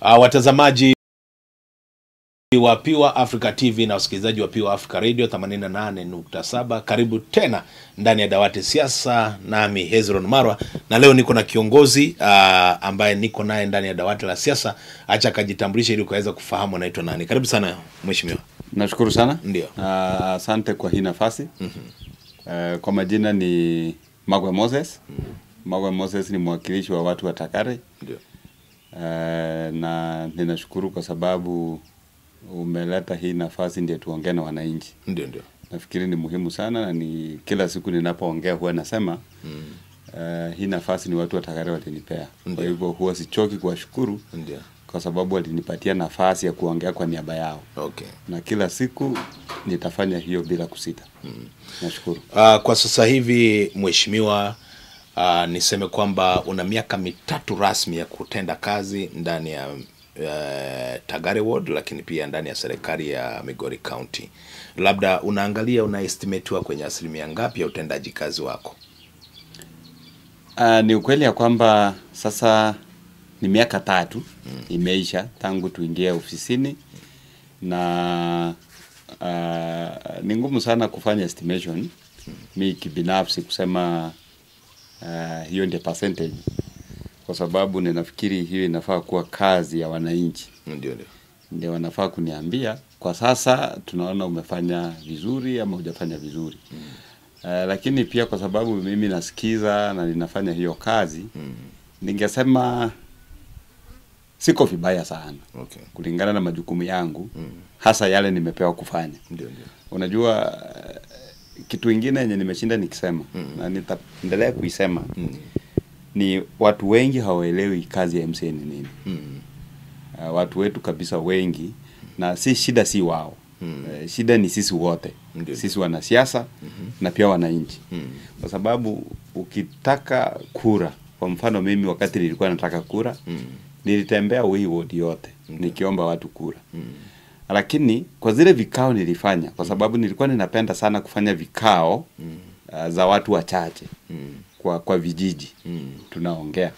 Watazamaji wa Pure Africa TV na wasikilizaji wa Pure Africa Radio 88.7, karibu tena ndani ya Dawati Siasa, nami Hezron Marwa, na leo niko na kiongozi ambaye niko naye ndani ya dawati la siasa. Acha akajitambulishe ili ukaweza kufahamu anaitwa nani. Karibu sana mheshimiwa. Nashukuru sana. Ndio. Asante kwa hii nafasi. Kwa majina ni Magwe Moses. Magwe Moses ni mwakilishi wa watu wa Takare. Ndio. Na ninashukuru kwa sababu umeleta hii nafasi ndiye tuongee na wananchi. Ndio, ndio. Nafikiri ni muhimu sana, na ni kila siku ninapoongea huwa nasema hii nafasi ni watu wa Takare walinipea. Kwa hivyo huwa sichoki kuwashukuru. Ndio. Kwa sababu walinipatia nafasi ya kuongea kwa niaba yao. Okay. Na kila siku nitafanya hiyo bila kusita. Nashukuru. Kwa sasa hivi mheshimiwa, niseme kwamba una miaka 3 rasmi ya kutenda kazi ndani ya Tagare Ward, lakini pia ndani ya serikali ya Migori County. Labda unaangalia una estimate kwenye asilimia ngapi ya utendaji kazi wako? Ni ukweli ya kwamba sasa ni miaka 3 imeisha tangu tuingie ofisini, na ni ngumu sana kufanya estimation mi kibinafsi kusema hiyo ndio percentage, kwa sababu ninafikiri hiyo inafaa kuwa kazi ya wananchi. Ndio, ndio. Ndio wanafaa kuniambia kwa sasa tunaona umefanya vizuri ama hujafanya vizuri. Lakini pia kwa sababu mimi nasikiza na ninafanya hiyo kazi, ningesema siko vibaya sana. Okay. Kulingana na majukumu yangu, hasa yale nimepewa kufanya. Ndio, ndio. Unajua kitu kingine yenye nimeshinda nikisema na nitaendelea kuisema, ni watu wengi hawaelewi kazi ya MCA ni nini. Watu wetu kabisa wengi, na si shida si wao. Shida ni sisi wote. Ndiyo. Sisi wanasiasa na pia wananchi. Kwa sababu ukitaka kura, kwa mfano mimi wakati nilikuwa nataka kura, nilitembea hii ward yote nikiomba watu kura. Lakini kwa zile vikao nilifanya, kwa sababu nilikuwa ninapenda sana kufanya vikao za watu wachache kwa vijiji tunaongea.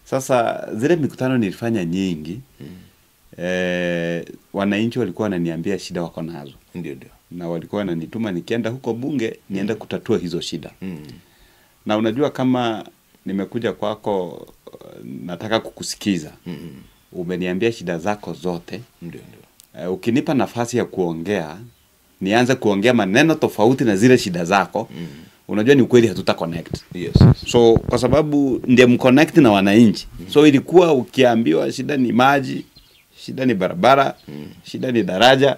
Sasa zile mikutano nilifanya nyingi, wananchi walikuwa wananiambia shida wako nazo. Ndio, ndio. Na walikuwa wananituma nikienda huko bunge niende kutatua hizo shida. Na unajua kama nimekuja kwako nataka kukusikiza. Umeniambia shida zako zote. Ndio, ndio. Ukinipa nafasi ya kuongea, nianze kuongea maneno tofauti na zile shida zako, unajua ni ukweli hatuta connect. Yes, yes. So kwa sababu ndiye mconnect na wananchi. So ilikuwa ukiambiwa shida ni maji, shida ni barabara, shida ni daraja,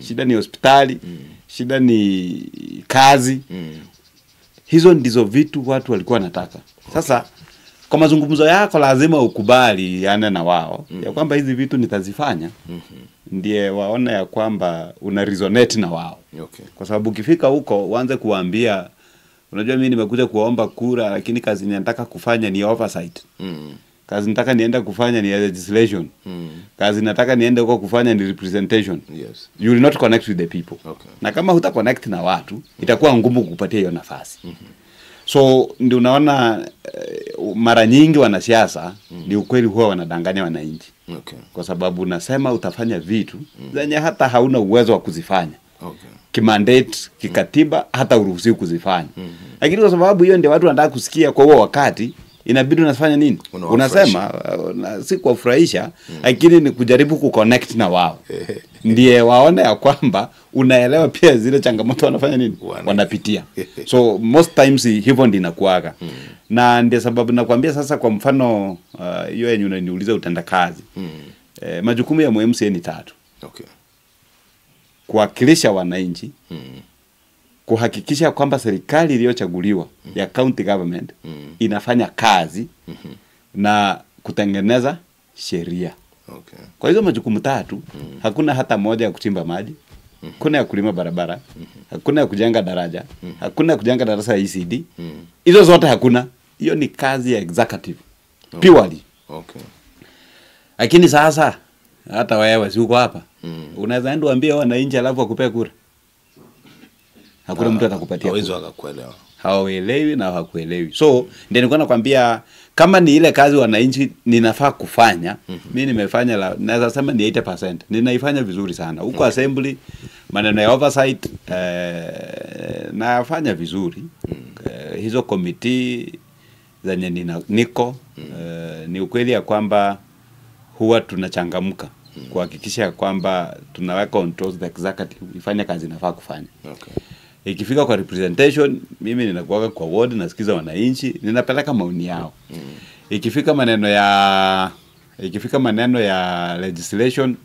shida ni hospitali, shida ni kazi. Hizo ndizo vitu watu walikuwa wanataka. Sasa kwa mazungumzo yako lazima ukubali yana na wao ya kwamba hizi vitu nitazifanya. Ndiye waone ya kwamba una resonate na wao. Okay. Kwa sababu ukifika huko uanze kuambia, unajua mimi nimekuja kuomba kura lakini kazi ninataka kufanya ni oversight. Kazi nataka niende kufanya ni legislation. Kazi nataka niende huko kufanya ni representation. Yes. You will not connect with the people. Okay. Na kama huta connect na watu, itakuwa ngumu kukupatia hiyo nafasi. So ndio unaona mara nyingi wanasiasa ni ukweli huwa wanadanganya wananchi. Okay. Kwa sababu unasema utafanya vitu zenye hata hauna uwezo wa kuzifanya. Okay. Kimandate, kikatiba hata uruhusiwi kuzifanya. Lakini kwa sababu hiyo ndio watu wanataka kusikia kwa huo wakati, inabidi unafanya nini? Unasema si kuwafurahisha, lakini ni kujaribu kuconnect na wao. Ndiye waone ya kwamba unaelewa pia zile changamoto wanafanya nini? Wanapitia. So most times hivyo ndio inakuaga. Na ndio sababu nakwambia sasa kwa mfano hiyo yenye unaniuliza utenda kazi. Majukumu ya MCA ni 3. Okay. Kuwakilisha wananchi, kuhakikisha kwamba serikali iliyochaguliwa ya county government inafanya kazi, na kutengeneza sheria. Okay. Kwa hizo majukumu 3, hakuna hata moja ya kuchimba maji, hakuna ya kulima barabara, hakuna ya kujenga daraja, hakuna ya kujenga darasa ya ECD. Hizo zote hakuna. Hiyo ni kazi ya executive. Okay. Purely. Okay. Lakini sasa hata wewe si uko hapa. Unaweza enda uambie wananchi alafu wakupee kura. Hakuna mtu atakupatia. Hawezi wakakuelewa. Hawaelewi na hawakuelewi. So ndio nilikuwa nakwambia Kama ni ile kazi wananchi ninafaa kufanya, mimi nimefanya, naweza sema ni 80%. Ninaifanya vizuri sana. Huko assembly maneno ya oversight nafanya vizuri. Hizo committee zenye niko ni ukweli ya kwamba huwa tunachangamka kuhakikisha kwamba tunaweka on toes the executive ifanye kazi inafaa kufanya. Ikifika kwa representation, mimi ninakuwa kwa ward, nasikiza wananchi, ninapeleka maoni yao. Ikifika maneno ya legislation,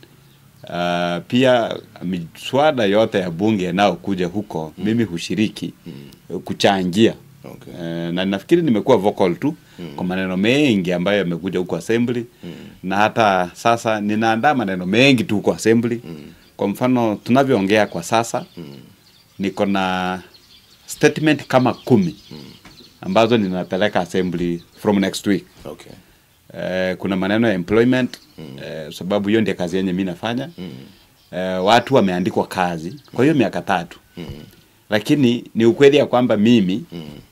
pia miswada yote ya bunge nao kuja huko, mimi hushiriki kuchangia. Na nafikiri nimekuwa vocal tu kwa maneno mengi ambayo yamekuja huko assembly. Na hata sasa ninaandaa maneno mengi tu huko assembly. Kwa mfano tunavyoongea kwa sasa, niko na statement kama 10 ambazo ninapeleka assembly from next week. Kuna maneno ya employment, sababu hiyo ndiyo kazi yenye mimi nafanya. Watu wameandikwa kazi kwa hiyo miaka 3. Lakini ni ukweli ya kwamba mimi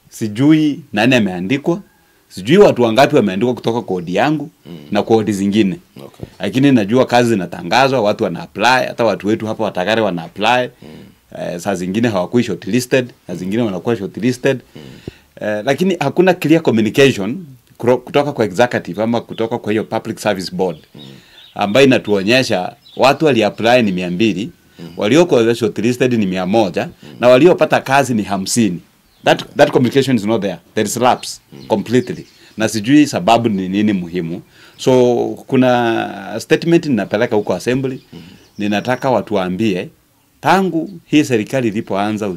sijui nani ameandikwa, sijui watu wangapi wameandikwa kutoka kwa wodi yangu na kwa wodi zingine. Lakini najua kazi zinatangazwa, watu wana apply, hata watu wetu hapa Watagare wana apply. Saa zingine hawakui shortlisted, saa zingine wanakuwa shortlisted. Lakini hakuna clear communication kutoka kwa executive ama kutoka kwa hiyo public service board ambayo inatuonyesha watu wali apply ni 200, waliokuwa shortlisted ni 100 na waliopata kazi ni 50. That communication is not there. There is lapse completely. Na sijui sababu ni nini muhimu. So kuna statement ninapeleka huko assembly. Ninataka watu waambie tangu hii serikali ilipoanza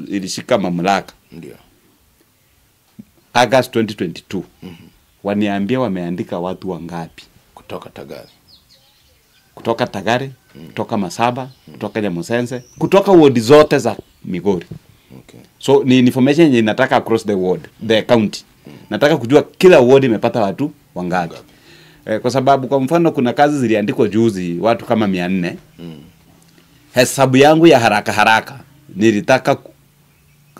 ilishika mamlaka. Ndio. August 2022. Waniambia wameandika watu wangapi kutoka Tagare. Kutoka Tagare, kutoka Masaba, kutoka Nyamusense, kutoka ward zote za Migori. So ni information yenye nataka across the ward, the county. Nataka kujua kila ward imepata watu wangapi. Kwa sababu kwa mfano kuna kazi ziliandikwa juzi watu kama 400. Hesabu yangu ya haraka haraka nilitaka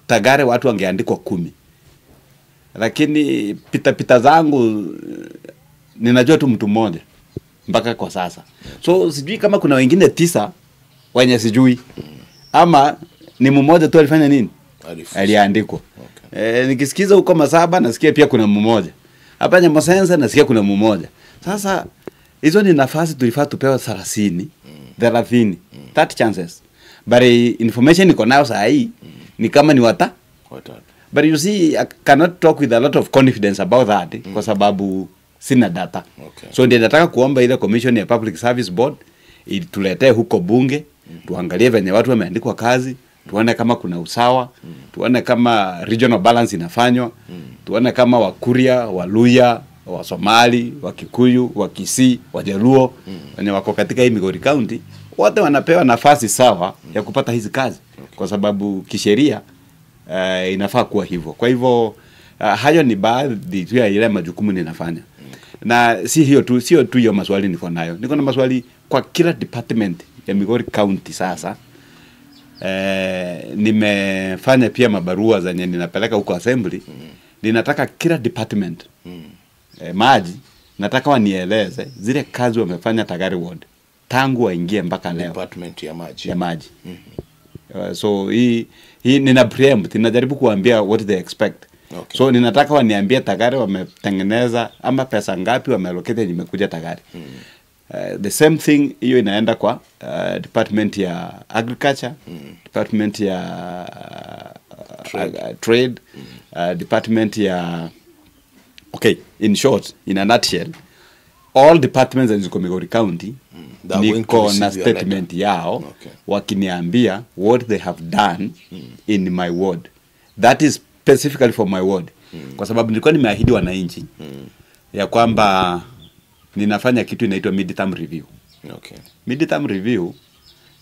Tagare watu wangeandikwa 10. Lakini pita pita zangu ninajua tu mtu mmoja mpaka kwa sasa. So sijui kama kuna wengine 9 wenye sijui. Ama ni mmoja tu alifanya nini? Aliandikwa. Nikisikiza huko Masaba nasikia pia kuna mmoja. Hapa Nyamusense nasikia kuna mmoja. Sasa hizo ni nafasi tulifaa tupewa 30, 30 chances. But information niko nayo saa hii ni kama ni watatu. But you see, I cannot talk with a lot of confidence about that kwa sababu sina data. So ndio nataka kuomba ile commission ya Public Service Board ituletee huko bunge, tuangalie venye watu wameandikwa kazi, tuone kama kuna usawa, tuone kama regional balance inafanywa, tuone kama Wakuria, Waluya, Wasomali, Wakikuyu, Wakisii, Wajaluo wenye wako katika hii Migori County wote wanapewa nafasi sawa ya kupata hizi kazi. Kwa sababu kisheria inafaa kuwa hivyo. Kwa hivyo hayo ni baadhi tu ya ile majukumu ninafanya. Na si hiyo tu, sio tu hiyo maswali niko nayo. Niko na maswali kwa kila department ya Migori County sasa. Nimefanya pia mabarua zenye ninapeleka huko assembly. Ninataka kila department maji, nataka wanieleze zile kazi wamefanya Tagare ward tangu waingie mpaka leo. Department ya maji. Ya maji. So hii nina preempt, ninajaribu kuambia what they expect. So ninataka waniambie Tagare wametengeneza ama pesa ngapi wameallocate imekuja Tagare. The same thing hiyo inaenda kwa department ya agriculture, department ya trade, department ya okay, in short, in a nutshell, all departments in Migori County niko na statement yao wakiniambia what they have done in my ward. That is specifically for my ward. Kwa sababu nilikuwa nimeahidi wananchi ya kwamba ninafanya kitu inaitwa mid-term review. Mid-term review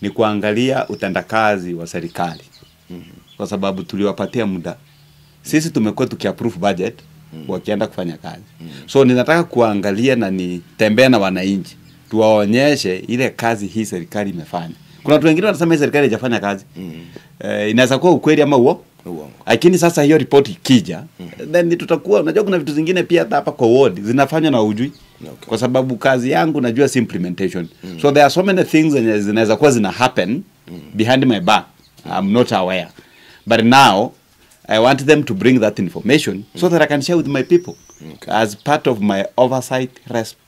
ni kuangalia utendakazi wa serikali. Kwa sababu tuliwapatia muda. Sisi tumekuwa tukiapprove budget wakienda kufanya kazi. So ninataka kuangalia na nitembee na wananchi, tuwaonyeshe ile kazi hii serikali imefanya. Kuna watu wengine wanasema hii serikali haijafanya kazi. Inaweza kuwa ukweli ama Uongo. Lakini sasa hiyo report ikija, then tutakuwa, unajua kuna vitu zingine pia hata hapa kwa ward zinafanywa na ujui. Okay. Kwa sababu kazi yangu najua si implementation. So there are so many things zenye zinaweza kuwa zina happen behind my back. I'm not aware. But now I want them to bring that information so that I can share with my people. Okay. As part of my oversight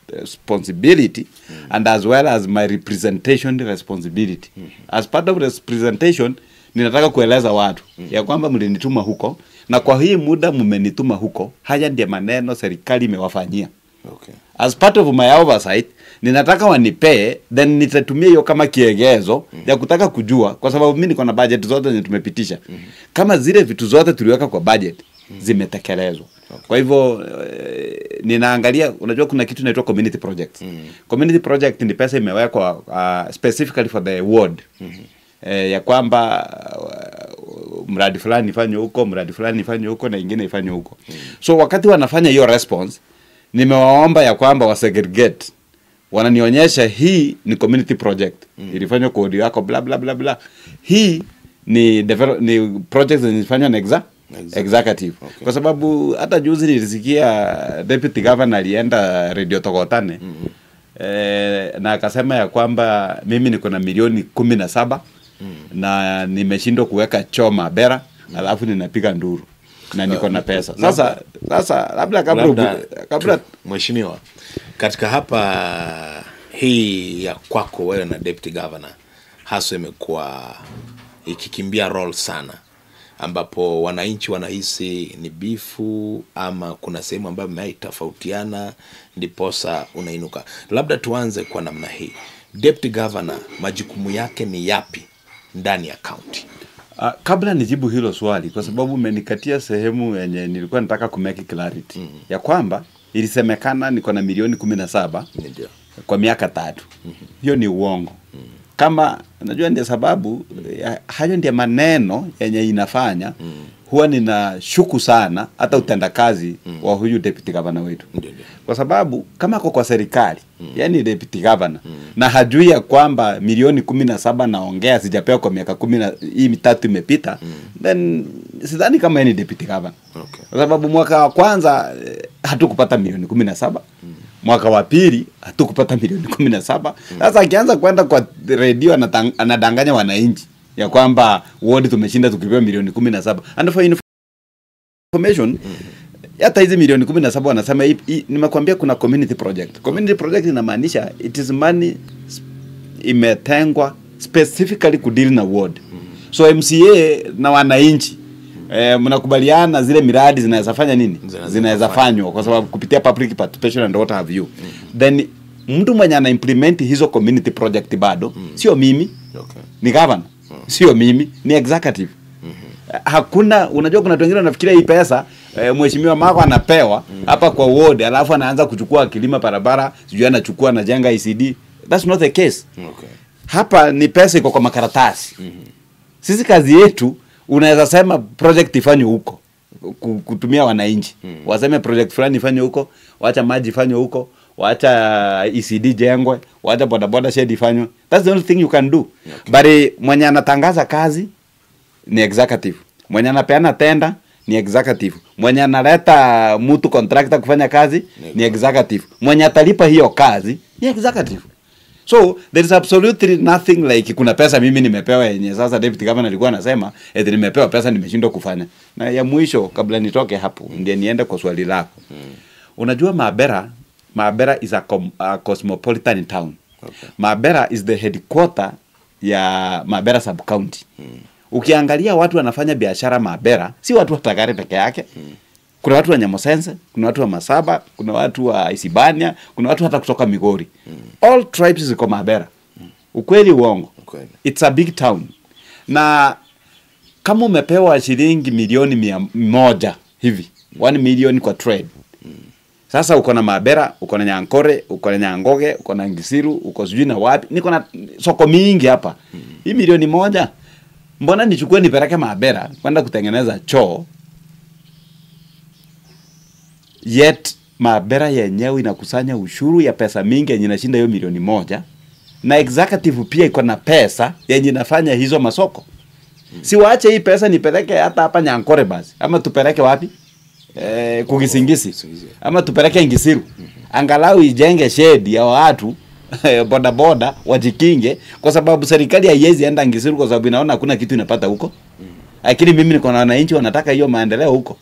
responsibility and as well as my representation responsibility. As part of representation, ninataka kueleza watu ya kwamba mlinituma huko, na kwa hii muda mmenituma huko, haya ndiyo maneno serikali imewafanyia. Okay. As part of my oversight, ninataka wanipee, then nitatumia hiyo kama kiegezo ya kutaka kujua, kwa sababu mimi niko na budget zote zenye tumepitisha. Kama zile vitu zote tuliweka kwa budget zimetekelezwa. Okay. Kwa hivyo ninaangalia, unajua kuna kitu inaitwa community projects. Community project ni pesa imewekwa specifically for the ward. Ya kwamba mradi fulani ifanywe huko, mradi fulani ifanywe huko na ingine ifanywe huko. So wakati wanafanya hiyo response, nimewaomba ya kwamba wasegregate. Wananionyesha hii ni community project. Ilifanywa kwa ward yako bla bla bla bla. Hii ni ni project zilifanywa na executive. Okay. Kwa sababu hata juzi nilisikia deputy governor alienda Radio Togotane. Na akasema ya kwamba mimi niko na milioni 17 na nimeshindwa kuweka choo Mabera, alafu ninapiga nduru na niko na pesa. Sasa labda kabla mheshimiwa, katika hapa hii ya kwako wewe na deputy governor hasa imekuwa ikikimbia role sana, ambapo wananchi wanahisi ni bifu ama kuna sehemu ambayo mmeitofautiana ndiposa unainuka. Labda tuanze kwa namna hii. Deputy governor majukumu yake ni yapi ndani ya county? Kabla nijibu hilo swali, kwa sababu umenikatia sehemu yenye nilikuwa nataka ku make clarity ya kwamba ilisemekana niko na milioni 17 kwa miaka 3. Hiyo ni uongo. Kama najua ndio sababu hayo ndio maneno yenye inafanya huwa ninashuku sana hata utendakazi wa huyu deputy governor wetu. Kwa sababu kama ako kwa serikali, yani deputy governor, na hajui ya kwamba milioni 17 naongea sijapewa kwa miaka 10 hii mitatu imepita, then sidhani kama ni deputy governor. Okay. Kwa sababu mwaka wa kwanza hatukupata milioni 17. Mwaka wa pili hatukupata milioni 17. Sasa akianza kwenda kwa redio anadanganya wananchi ya kwamba ward tumeshinda tukipewa milioni 17. And for information, hata hizi milioni 17 wanasema, nimekuambia kuna community project. Community project inamaanisha it is money imetengwa specifically kudeal na ward. So MCA na wananchi mnakubaliana zile miradi zinaweza fanya nini? Zinaweza fanywa kwa sababu kupitia public participation and what have you. Then mtu mwenye ana implement hizo community project bado sio mimi. Okay. Ni governor. Sio mimi, ni executive. Hakuna, unajua kuna watu wengine wanafikiria hii pesa mheshimiwa Mako anapewa hapa kwa ward alafu anaanza kuchukua kilima barabara, sijui anachukua anajenga ICD. That's not the case. Okay. Hapa ni pesa iko kwa makaratasi. Sisi kazi yetu unaweza sema project ifanywe huko kutumia wananchi. Waseme project fulani ifanywe huko, waacha maji ifanywe huko, waacha ECD jengwe, waacha bodaboda shed ifanywe. That's the only thing you can do. Okay. But mwenye anatangaza kazi ni executive. Mwenye anapeana tenda ni executive. Mwenye analeta mtu contractor kufanya kazi ni executive. Mwenye atalipa hiyo kazi ni executive. So there is absolutely nothing like kuna pesa mimi nimepewa yenye sasa deputy governor alikuwa anasema eti nimepewa pesa nimeshindwa kufanya. Na ya mwisho kabla nitoke hapo ndiye niende kwa swali lako. Unajua Mabera is a cosmopolitan town. Okay. Mabera is the headquarter ya Mabera sub county. Ukiangalia watu wanafanya biashara Mabera, si watu wa Tagare peke yake. Kuna watu wa Nyamosense, kuna watu wa Masaba, kuna watu wa Isibania, kuna watu hata kutoka Migori. All tribes ziko Mabera. Ukweli uongo? Ukweli. It's a big town. Na kama umepewa shilingi milioni 100 hivi, 1 million kwa trade. Sasa uko na Mabera, uko na Nyankore, uko na Nyangoge, uko na Ngisiru, uko sijui na wapi. Niko na soko mingi hapa. Hii milioni 1, mbona nichukue nipeleke Mabera kwenda kutengeneza choo? Yet Mabera yenyewe inakusanya ushuru ya pesa mingi yenye inashinda hiyo milioni 1, na executive pia iko na pesa yenye inafanya hizo masoko. Si waache hii pesa nipeleke hata hapa Nyankore basi. Ama tupeleke wapi? Kugisingisi. Ama tupeleke Ngisiru. Angalau ijenge shedi ya watu boda boda wajikinge, kwa sababu serikali haiwezi enda Ngisiru kwa sababu inaona hakuna kitu inapata huko. Lakini mimi niko na wananchi wanataka hiyo maendeleo huko.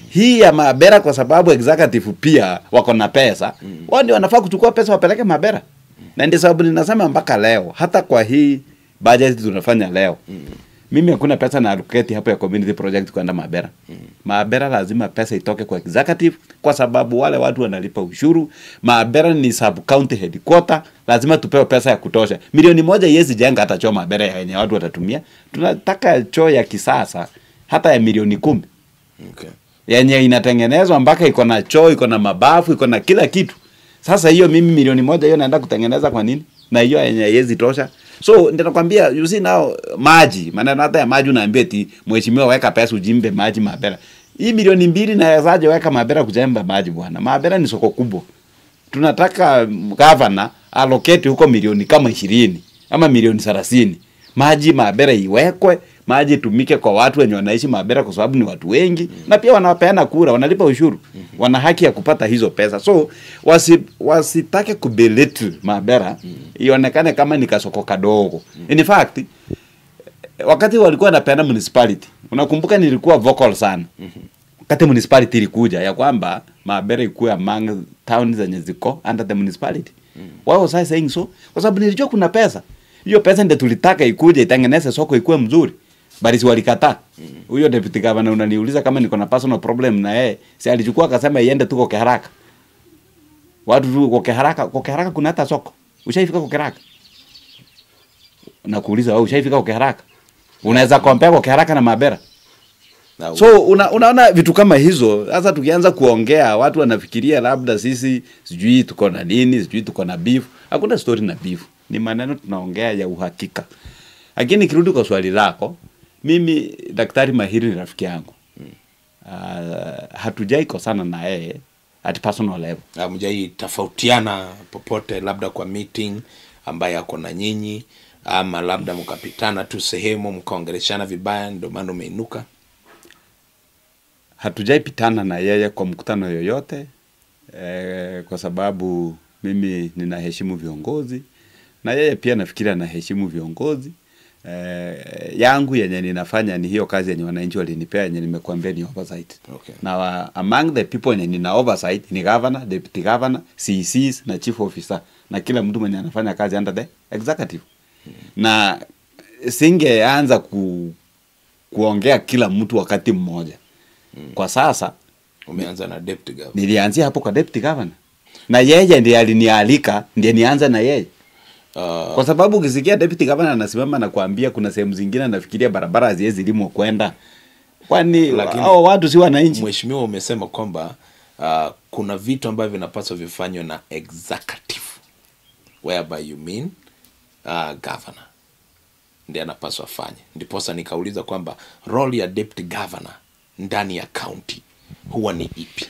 Hii ya Mabera kwa sababu executive pia wako na pesa. Wao ndio wanafaa kuchukua pesa wapeleke Mabera. Na ndio sababu ninasema mpaka leo hata kwa hii budget tunafanya leo. Mimi hakuna pesa na allocate hapo ya community project kwenda Mabera. Mabera lazima pesa itoke kwa executive kwa sababu wale watu wanalipa ushuru. Mabera ni sub county headquarter, lazima tupewe pesa ya kutosha. 1 milioni haiwezi jenga hata choo Mabera yenye watu watatumia. Tunataka choo ya kisasa hata ya 10 milioni. Okay. Yenye inatengenezwa mpaka iko na choo, iko na mabafu, iko na kila kitu. Sasa hiyo mimi 1 milioni hiyo naenda kutengeneza kwa nini? Na hiyo yenye haiwezi tosha. So ndio nakwambia, you see now maji, maana hata ya maji unaambia eti mheshimiwa weka pesa ujimbe maji Mabera. Hii 2 milioni na yazaje weka Mabera kujemba maji bwana? Mabera ni soko kubwa. Tunataka governor allocate huko milioni kama 20 ama milioni 30. Maji Mabera iwekwe, maji tumike kwa watu wenye wanaishi Mabera kwa sababu ni watu wengi na pia wanapeana kura, wanalipa ushuru. Wana haki ya kupata hizo pesa. So wasitake kubelittle Mabera ionekane kama ni kasoko kadogo. In fact, wakati walikuwa wanapeana municipality, unakumbuka nilikuwa vocal sana. Wakati municipality ilikuja ya kwamba Mabera ikuwe among towns zenye ziko under the municipality. Why was I saying so? Kwa sababu nilijua kuna pesa. Hiyo pesa ndio tulitaka ikuje itengeneze soko ikuwe mzuri. Bali si walikataa. Huyo deputy governor unaniuliza kama niko na personal problem na yeye, si alichukua akasema iende tuko Keharaka. Watu tu kwa Keharaka, kwa Keharaka kuna hata soko. Ushaifika kwa Keharaka? Nakuuliza wewe, ushaifika kwa Keharaka? Unaweza compare kwa Keharaka na Mabera? So unaona vitu kama hizo. Sasa tukianza kuongea watu wanafikiria labda sisi sijui tuko na nini, sijui tuko na beef. Hakuna story na beef. Ni maneno tunaongea ya uhakika. Lakini kirudi kwa swali lako, mimi Daktari Mahiri ni rafiki yangu. Hatujai kosana na yeye at personal level. Hamjai tofautiana popote, labda kwa meeting ambaye ako na nyinyi, ama labda mkapitana tu sehemu mkaongeleshana vibaya ndio maana umeinuka? Hatujai pitana na yeye kwa mkutano yoyote, kwa sababu mimi ninaheshimu viongozi na yeye pia nafikiri anaheshimu viongozi. Yangu yenye ninafanya ni hiyo kazi yenye wananchi walinipea yenye nimekuambia ni oversight. Okay. Na among the people yenye nina oversight ni governor, deputy governor, CECs na chief officer na kila mtu mwenye anafanya kazi under the executive. Na singeanza kuongea kila mtu wakati mmoja. Kwa sasa umeanza na deputy governor. Nilianzia hapo kwa deputy governor. Na yeye ndiye alinialika, ndiye nianza na yeye. Kwa sababu ukisikia deputy governor anasimama na kuambia kuna sehemu zingine anafikiria barabara haziwezi limwa kwenda. Kwani hao watu si wananchi? Mheshimiwa, umesema kwamba kuna vitu ambavyo vinapaswa vifanywe na executive, whereby you mean governor ndiye anapaswa afanye. Ndiposa nikauliza kwamba role ya deputy governor ndani ya county huwa ni ipi?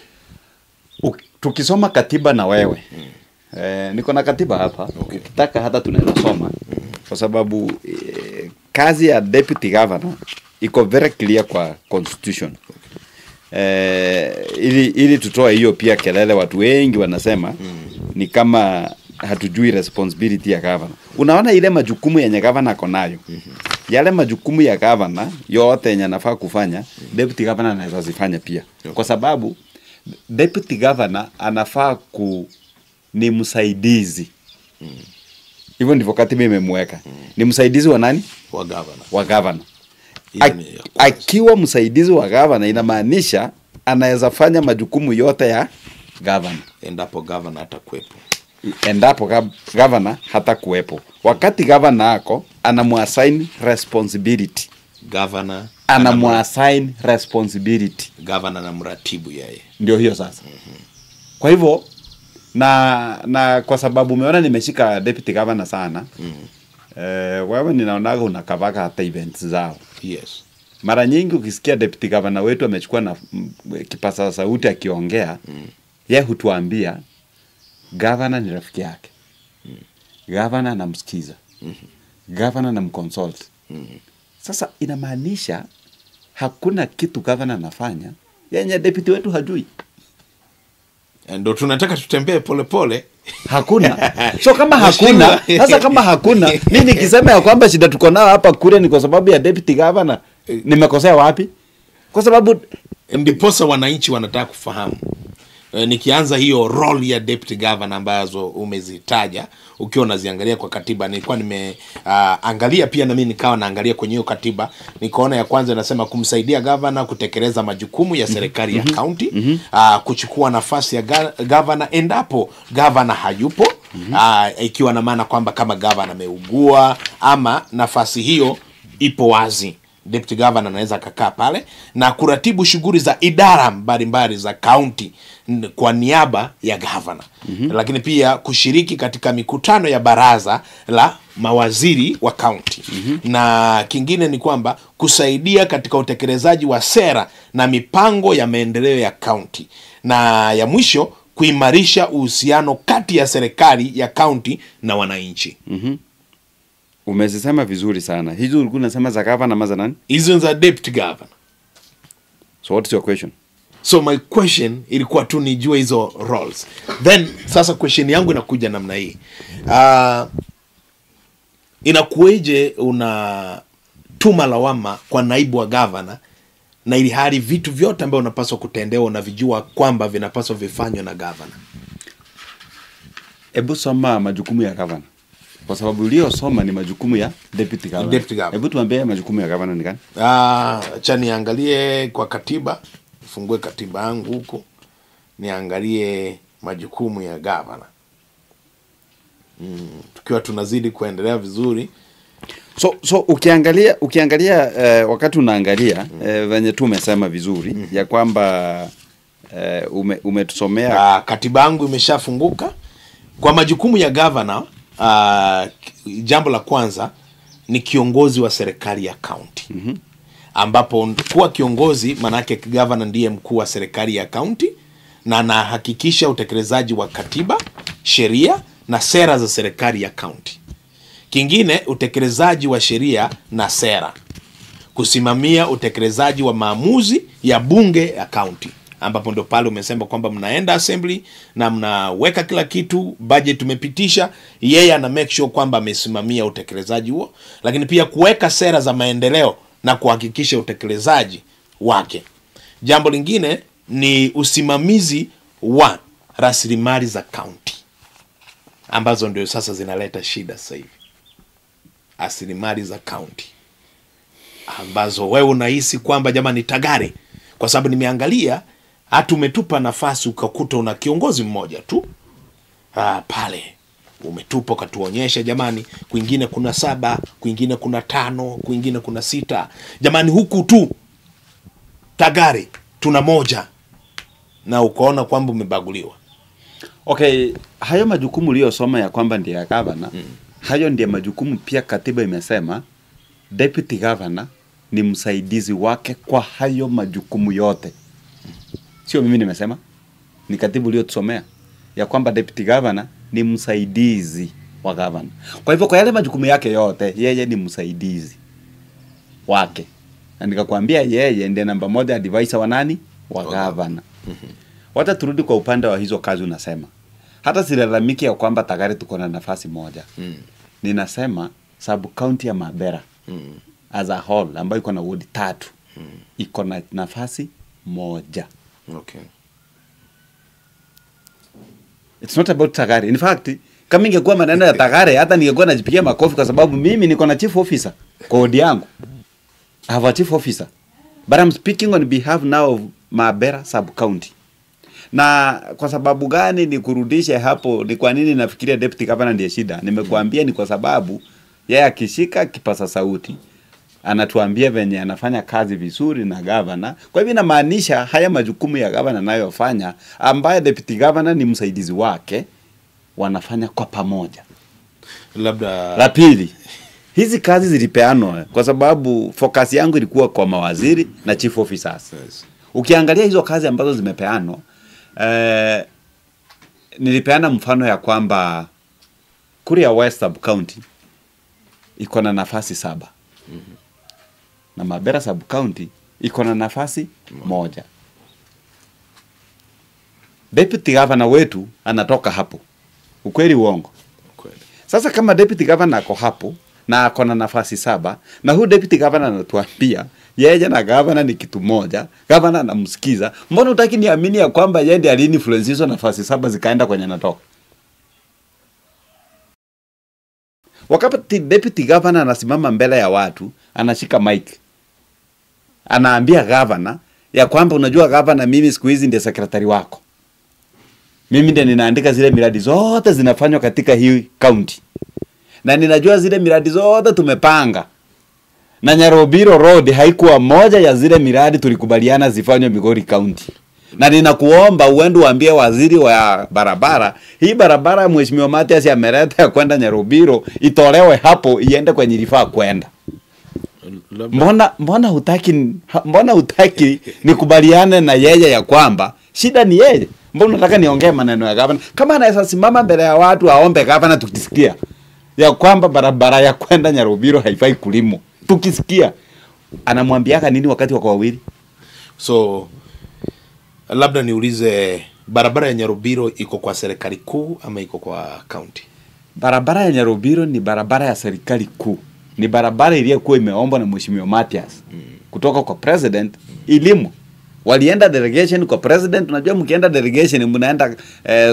Tukisoma katiba na wewe. Niko na katiba hapa. Okay. Ukitaka hata tunaweza soma. Kwa sababu kazi ya deputy governor iko very clear kwa constitution. Ili tutoe hiyo pia kelele watu wengi wanasema ni kama hatujui responsibility ya governor. Unaona ile majukumu yenye governor ako nayo. Yale majukumu ya governor yote yenye anafaa kufanya, deputy governor anaweza zifanya pia. Kwa sababu deputy governor anafaa ni msaidizi. Hivyo ndivyo katiba imemweka. Ni msaidizi wa nani? Wa governor. Wa governor. Akiwa msaidizi wa governor inamaanisha anaweza fanya majukumu yote ya governor. Endapo governor hatakuwepo. Endapo governor hatakuwepo. Wakati governor ako anamuassign responsibility. Governor anamuassign responsibility. Governor anamratibu yeye. Ndio hiyo sasa. Kwa hivyo na kwa sababu umeona nimeshika deputy governor sana. Wewe ninaonaga unakavaka hata events zao. Yes. Mara nyingi ukisikia deputy governor wetu amechukua na kipaza sauti akiongea, yeye hutuambia governor ni rafiki yake. Governor anamsikiza. Governor anamconsult. Sasa inamaanisha hakuna kitu governor anafanya yenye deputy wetu hajui. Ndio tunataka tutembee polepole. Hakuna. So kama hakuna, sasa kama hakuna, mimi nikisema ya kwamba shida tuko nayo hapa Kuria ni kwa sababu ya deputy governor, nimekosea wapi? Kwa sababu ndiposa wananchi wanataka kufahamu. Nikianza hiyo role ya deputy governor ambazo umezitaja ukiwa unaziangalia kwa katiba, nilikuwa nimeangalia pia na mimi nikawa naangalia kwenye hiyo katiba, nikaona ya kwanza inasema kumsaidia governor kutekeleza majukumu ya serikali ya county, kuchukua nafasi ya governor endapo governor hayupo, ikiwa na maana kwamba kama governor ameugua ama nafasi hiyo ipo wazi, deputy governor anaweza akakaa pale, na kuratibu shughuli za idara mbalimbali za county kwa niaba ya governor. Lakini pia kushiriki katika mikutano ya baraza la mawaziri wa county. Na kingine ni kwamba kusaidia katika utekelezaji wa sera na mipango ya maendeleo ya county. Na ya mwisho, kuimarisha uhusiano kati ya serikali ya county na wananchi. Umezisema vizuri sana. Hizo ulikuwa unasema za governor ama za nani? Hizo za deputy governor. So what's your question? So my question ilikuwa tu nijue hizo roles. Then sasa question yangu inakuja namna hii. Inakueje unatuma lawama kwa naibu wa governor na ili hali vitu vyote ambavyo unapaswa kutendewa unavijua kwamba vinapaswa vifanywe na governor? Ebu soma majukumu ya governor. Kwa sababu uliosoma ni majukumu ya deputy governor. Deputy governor. Hebu tuambie majukumu ya governor ni gani? Acha niangalie kwa katiba. Fungue katiba yangu huko niangalie majukumu ya governor. Tukiwa tunazidi kuendelea vizuri. So ukiangalia wakati unaangalia venye tu umesema vizuri ya kwamba umetusomea katiba yangu imeshafunguka. Kwa majukumu ya governor, jambo la kwanza ni kiongozi wa serikali ya county. Ambapo kuwa kiongozi manake governor ndiye mkuu wa serikali ya county na anahakikisha utekelezaji wa katiba, sheria na sera za serikali ya county. Kingine, utekelezaji wa sheria na sera, kusimamia utekelezaji wa maamuzi ya bunge ya county, ambapo ndio pale umesema kwamba mnaenda assembly na mnaweka kila kitu, budget tumepitisha, yeye ana make sure kwamba amesimamia utekelezaji huo. Lakini pia kuweka sera za maendeleo na kuhakikisha utekelezaji wake. Jambo lingine ni usimamizi wa rasilimali za county, ambazo ndio sasa zinaleta shida sasa hivi. Rasilimali za county ambazo wewe unahisi kwamba jamani Tagare, kwa sababu nimeangalia hata umetupa nafasi ukakuta una kiongozi mmoja tu pale umetupa ukatuonyesha jamani kwingine kuna 7, kwingine kuna 5, kwingine kuna 6. Jamani huku tu Tagare tuna 1, na ukaona kwamba umebaguliwa. Okay, hayo majukumu uliyosoma ya kwamba ndiye ya governor, hayo ndiye majukumu pia katiba imesema deputy governor ni msaidizi wake kwa hayo majukumu yote. Sio mimi nimesema, ni katiba uliyotusomea ya kwamba deputy governor ni msaidizi wa governor. Kwa hivyo kwa yale majukumu yake yote, yeye ni msaidizi wake. Na nikakwambia yeye ndiye namba 1 advisor wa nani? Wa governor. Wacha turudi kwa upande wa hizo kazi unasema. Hata silalamiki ya kwamba Tagare tuko na nafasi moja. Ninasema sub county ya Mabera as a whole ambayo iko na ward 3 iko na nafasi moja. Okay. It's not about Tagare. In fact, kama ingekuwa maneno ya Tagare hata ningekuwa najipigia makofi kwa sababu mimi niko na chief officer kwa ward yangu. I have a chief officer. But I'm speaking on behalf now of Mabera sub county. Na kwa sababu gani nikurudishe hapo? Ni kwa nini nafikiria deputy governor ndiye shida? Nimekuambia ni kwa sababu yeye akishika kipasa sauti anatuambia venye anafanya kazi vizuri na governor. Kwa hivyo inamaanisha haya majukumu ya governor anayofanya, ambaye deputy governor ni msaidizi wake, wanafanya kwa pamoja. Labda la pili, hizi kazi zilipeanwa kwa sababu focus yangu ilikuwa kwa mawaziri na chief officers. Yes. Ukiangalia hizo kazi ambazo zimepeanwa, nilipeana mfano ya kwamba Kuria West Sub County iko na nafasi 7. na Mabera sub county iko na nafasi moja. Deputy governor wetu anatoka hapo. Ukweli uongo? Ukweli. Sasa kama deputy governor ako hapo na ako na nafasi 7, na huyu deputy governor anatuambia yeye na governor ni kitu moja, governor anamsikiza, mbona hutaki niamini ya kwamba yeye ndiye aliinfluence hizo nafasi 7 zikaenda kwenye anatoka? Wakati deputy governor anasimama mbele ya watu, anashika mic, anaambia governor ya kwamba unajua governor, mimi siku hizi ndiye secretary wako. Mimi ndiye ninaandika zile miradi zote zinafanywa katika hii county. Na ninajua zile miradi zote tumepanga. Na Nyarobiro Road haikuwa moja ya zile miradi tulikubaliana zifanywe Migori County. Na ninakuomba uende uambie waziri wa barabara, hii barabara Mheshimiwa Mathias ameleta ya kwenda Nyarobiro itolewe hapo iende kwenye ilifaa kwenda. Mbona hutaki nikubaliane na yeye ya kwamba shida ni yeye? Mbona unataka niongee maneno ya governor? Kama anaweza simama mbele ya watu aombe governor tukisikia ya kwamba barabara ya kwenda Nyarobiro haifai kulimwa, tukisikia anamwambiaka nini wakati wako wawili? So labda niulize, barabara ya Nyarobiro iko kwa serikali kuu ama iko kwa county? Barabara ya Nyarobiro ni barabara ya serikali kuu. Ni barabara iliyokuwa imeombwa na Mheshimiwa Mathias kutoka kwa president ilimu. Walienda delegation kwa president. Unajua mkienda delegation mnaenda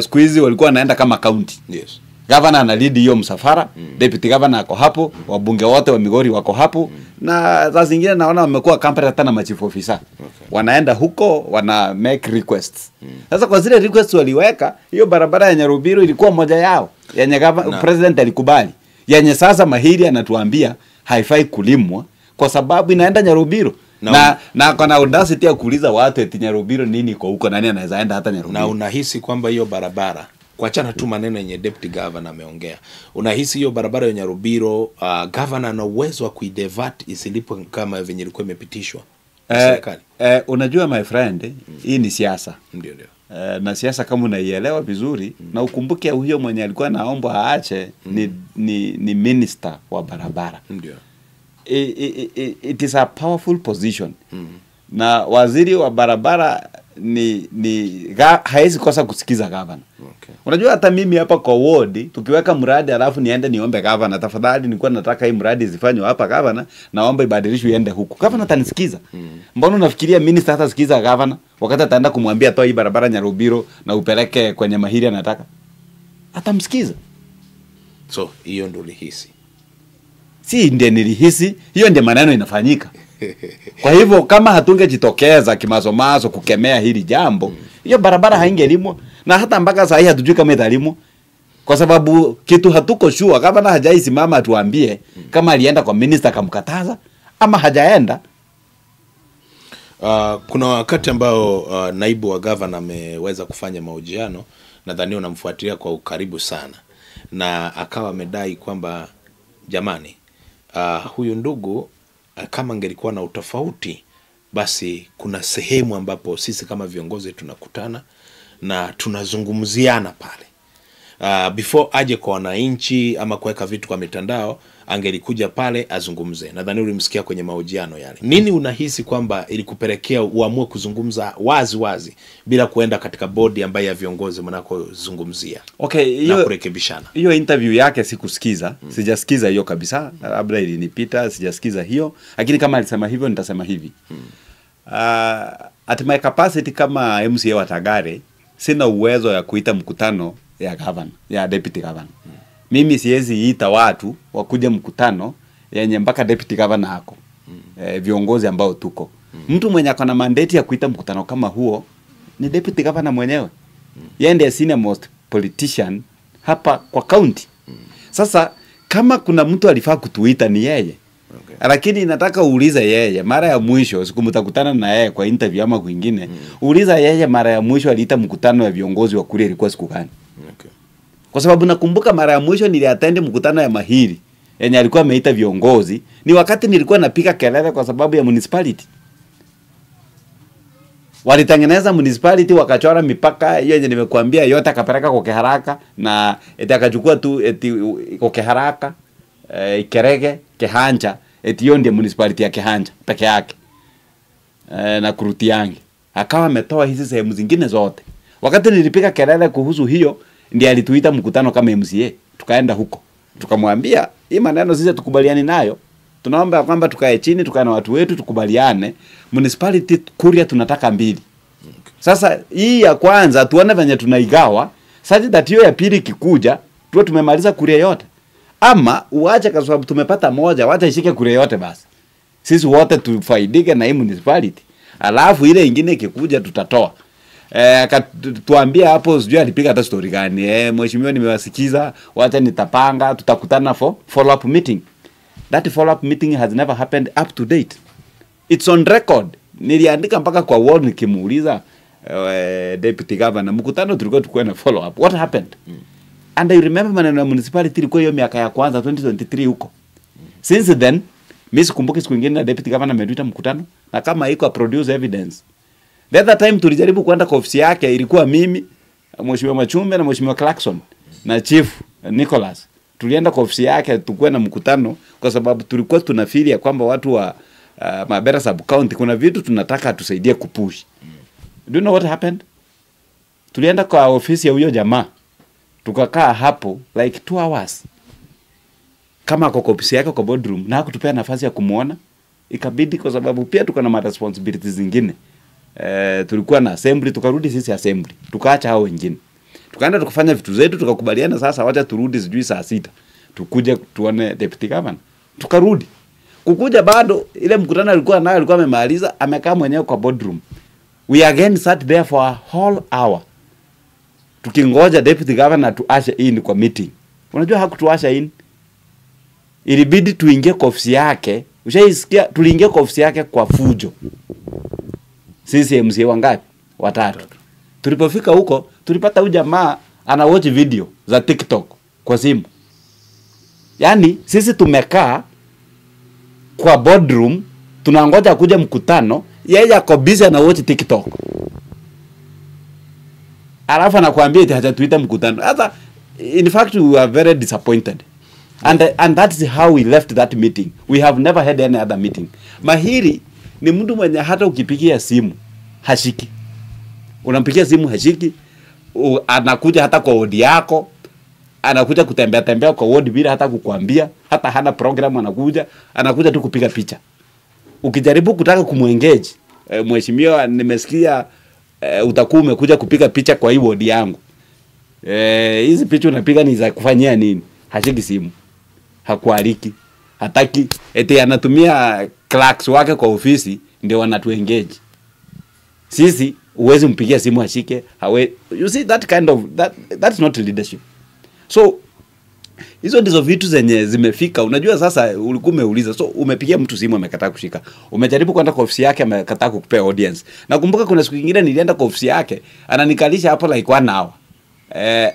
siku hizi walikuwa wanaenda kama county. Yes. Governor ana lead hiyo msafara, deputy governor ako hapo, wabunge wote wa Migori wako hapo, na saa zingine naona wamekuwa company hata na chief officer. Okay. Wanaenda huko wana make requests. Sasa kwa zile requests waliweka, hiyo barabara ya Nyarobiro ilikuwa moja yao yenye president alikubali. Yenye sasa Mahiri anatuambia haifai kulimwa kwa sababu inaenda Nyarobiro. Na kuna audacity ya kuuliza watu eti Nyarobiro nini iko huko, nani anaweza enda hata Nyarobiro? Na unahisi kwamba hiyo barabara, kuachana tu maneno yenye deputy governor ameongea, unahisi hiyo barabara ya Nyarobiro governor ana uwezo wa kuidevert isilipwe kama venye ilikuwa imepitishwa na serikali? Unajua my friend, hii ni siasa. Ndio ndio. Na siasa kama unaielewa vizuri, na ukumbuke huyo mwenye alikuwa anaomba aache ni minister wa barabara. Ndio. It is a powerful position. Na waziri wa barabara ni haezi kosa kusikiza governor. Okay. Unajua hata mimi hapa kwa ward tukiweka mradi alafu niende niombe governor, tafadhali nilikuwa nataka hii mradi zifanywe hapa governor, naomba ibadilishwe iende huku. Governor atanisikiza. Mbona unafikiria minister hatasikiza governor wakati ataenda kumwambia toa hii barabara Nyarobiro na upeleke kwenye Mahiri anataka? Atamsikiza. So hiyo ndio ulihisi? Si ndiye nilihisi, hiyo ndiye maneno inafanyika. Kwa hivyo kama hatungejitokeza kimasomaso kukemea hili jambo, hiyo barabara haingelimwa, na hata mpaka saa hii hatujui kama italimwa. Kwa sababu kitu hatuko sure, kama na hajaisimama atuambie kama alienda kwa minister akamkataza ama hajaenda. Kuna wakati ambao naibu wa governor ameweza kufanya mahojiano, nadhani unamfuatilia kwa ukaribu sana, na akawa amedai kwamba jamani, huyu ndugu kama angelikuwa na utofauti, basi kuna sehemu ambapo sisi kama viongozi tunakutana na tunazungumziana pale. Before aje kwa wananchi ama kuweka vitu kwa mitandao, angelikuja pale azungumze. Nadhani ulimsikia kwenye mahojiano yale. Nini unahisi kwamba ilikupelekea uamue kuzungumza wazi wazi bila kuenda katika bodi ambayo ya viongozi mnakozungumzia? Okay, na kurekebishana. Hiyo interview yake sikusikiza, sijasikiza hiyo kabisa, labda ilinipita, sijasikiza hiyo. Lakini kama alisema hivyo nitasema hivi. At my capacity kama MCA wa Tagare, sina uwezo ya kuita mkutano ya governor, ya deputy governor. Mimi siwezi ita watu wakuja mkutano yenye mpaka deputy governor ako. Viongozi ambao tuko. Mtu mwenye ako na mandate ya kuita mkutano kama huo ni deputy governor mwenyewe. Yeye ndiye senior most politician hapa kwa county. Sasa kama kuna mtu alifaa kutuita ni yeye. Okay. Lakini nataka uulize yeye mara ya mwisho siku mtakutana na yeye kwa interview ama kwingine, uuliza yeye mara ya mwisho aliita mkutano wa viongozi wa kule ilikuwa siku gani? Okay. Kwa sababu nakumbuka mara ya mwisho niliattend mkutano ya Mahiri yenye alikuwa ameita viongozi ni wakati nilikuwa napiga kelele kwa sababu ya municipality. Walitengeneza municipality wakachora mipaka hiyo yenye nimekuambia yote, akapeleka kwa Keharaka na eti akachukua tu eti kwa Keharaka, Ikerege, Kehancha Eti hiyo ndiye municipality ya Kehancha peke yake. Na Kurutiangi. Akawa ametoa hizi sehemu zingine zote. Wakati nilipiga kelele kuhusu hiyo, ndiye alituita mkutano kama MCA. Tukaenda huko. Tukamwambia, hii maneno sisi tukubaliani nayo. Tunaomba kwamba tukae chini, tukae na watu wetu, tukubaliane. Municipality Kuria tunataka 2. Sasa hii ya kwanza tuone venye tunaigawa, such that hiyo ya pili kikuja, tuwe tumemaliza Kuria yote. Ama uache kwa sababu tumepata moja, wacha ishike Kuria yote basi. Sisi wote tufaidike na hii municipality. Alafu ile ingine ikikuja tutatoa. Tuambia hapo sijui alipiga hata story gani. Mheshimiwa nimewasikiza, wacha nitapanga, tutakutana for follow up meeting. That follow up meeting has never happened up to date. It's on record. Niliandika mpaka kwa ward nikimuuliza deputy governor, mkutano tulikuwa tukue na follow up. What happened? And I remember maneno ya municipality ilikuwa hiyo miaka ya kwanza 2023 huko. Since then, mimi sikumbuki siku nyingine na deputy governor ametuita mkutano na kama iko produce evidence. The other time tulijaribu kwenda kwa ofisi yake, ilikuwa mimi, Mheshimiwa Machumbe na Mheshimiwa Clarkson na Chief Nicholas. Tulienda kwa ofisi yake tukue na mkutano kwa sababu tulikuwa tunafili ya kwamba watu wa Mabera sub county kuna vitu tunataka tusaidie kupush. Do you know what happened? Tulienda kwa ofisi ya huyo jamaa. Tukakaa hapo like 2 hours. Kama kwa ofisi yake kwa boardroom na hakutupea nafasi ya kumuona. Ikabidi kwa sababu pia tuko na responsibilities zingine. Tulikuwa na assembly, tukarudi sisi assembly. Tukaacha hao wengine. Tukaenda tukafanya vitu zetu, tukakubaliana sasa wacha turudi sijui saa 6. Tukuje tuone deputy governor. Tukarudi. Kukuja bado ile mkutano alikuwa nayo alikuwa amemaliza, amekaa mwenyewe kwa boardroom. We again sat there for a whole hour. Tukingoja deputy governor tuashe in kwa meeting. Unajua hakutuasha in. Ilibidi tuingie kwa ofisi yake. Ushaisikia tuliingia kwa ofisi yake kwa fujo. Sisi MCA wangapi? 3. Tulipofika huko, tulipata huyu jamaa ana watch video za TikTok kwa simu. Yaani sisi tumekaa kwa boardroom tunangoja kuja mkutano, yeye ako busy ana watch TikTok. Alafu anakuambia eti hajatuita mkutano. Sasa in fact we are very disappointed. And that is how we left that meeting. We have never had any other meeting. Mahiri ni mtu mwenye hata ukipigia simu hashiki. Unampigia simu hashiki, anakuja hata kwa wodi yako, anakuja kutembea tembea kwa wodi bila hata kukuambia, hata hana program anakuja tu kupiga picha. Ukijaribu kutaka kumuengage, mheshimiwa nimesikia utakuwa umekuja kupiga picha kwa hii wodi yangu. Hizi picha unapiga ni za kufanyia nini? Hashiki simu. Hakualiki. Hataki, eti anatumia clerks wake kwa ofisi ndio wanatuengage. Sisi uwezi mpigia simu ashike, hawe. You see that kind of that's not leadership. So hizo ndizo vitu zenye zimefika. Unajua sasa ulikuwa umeuliza, so umepigia mtu simu amekataa kushika. Umejaribu kwenda kwa ofisi yake amekataa kukupea audience. Nakumbuka kuna siku nyingine nilienda kwa ofisi yake, ananikalisha hapo like 1 hour.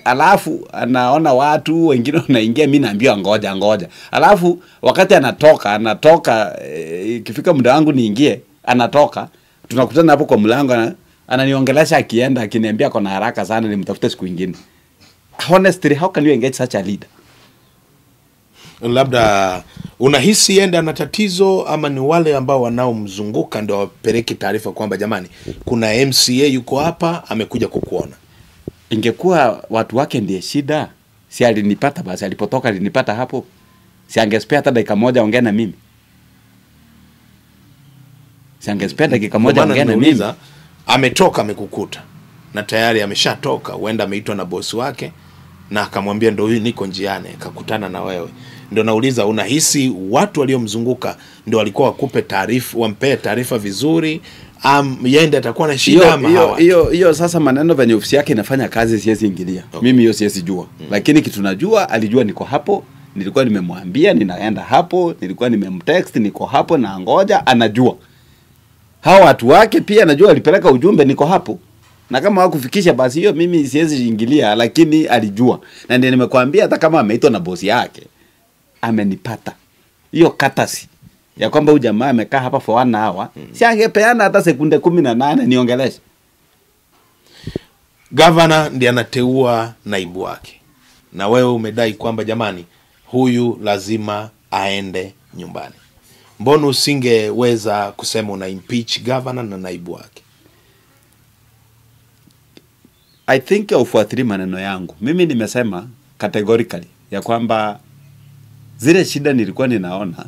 Alafu anaona watu wengine wanaingia, mimi naambiwa ngoja ngoja. Alafu wakati anatoka ikifika muda wangu niingie, anatoka. Tunakutana hapo kwa mlango, ananiongelesha akienda akiniambia kuna haraka sana nimtafute siku nyingine. Honestly, how can you engage such a leader? Labda unahisi yenda na tatizo ama ni wale ambao wanaomzunguka ndio wapeleke taarifa kwamba jamani kuna MCA yuko hapa amekuja kukuona? Ingekuwa watu wake ndiye shida, si alinipata basi, alipotoka alinipata hapo. Si angespea hata dakika moja ongea na mimi. Si angespea dakika moja ongea na mimi. Ametoka amekukuta na tayari ameshatoka, huenda ameitwa na bosi wake na akamwambia ndio huyu niko njiani, akakutana na wewe. Ndio nauliza, unahisi watu waliomzunguka ndio walikuwa wakupe taarifa, wampee taarifa vizuri, yeye atakuwa na shida ama hawa? Hiyo sasa maneno venye ofisi yake inafanya kazi siwezi ingilia. Okay. Mimi hiyo siwezi jua. Lakini kitu najua, alijua niko hapo, nilikuwa nimemwambia ninaenda hapo, nilikuwa nimemtext niko hapo na ngoja, anajua. Hawa watu wake pia anajua alipeleka ujumbe niko hapo. Na kama hawakufikisha basi hiyo mimi siwezi ingilia, lakini alijua. Na ndiye nimekuambia hata kama ameitwa na bosi yake, amenipata. Hiyo katasi ya kwamba huyu jamaa amekaa hapa for 1 hour, si angepeana hata sekunde 18 niongeleshe. Governor ndiye anateua naibu wake. Na wewe umedai kwamba jamani huyu lazima aende nyumbani. Mbona usingeweza kusema una impeach governor na naibu wake? I think haufuatilii maneno yangu. Mimi nimesema categorically ya kwamba zile shida nilikuwa ninaona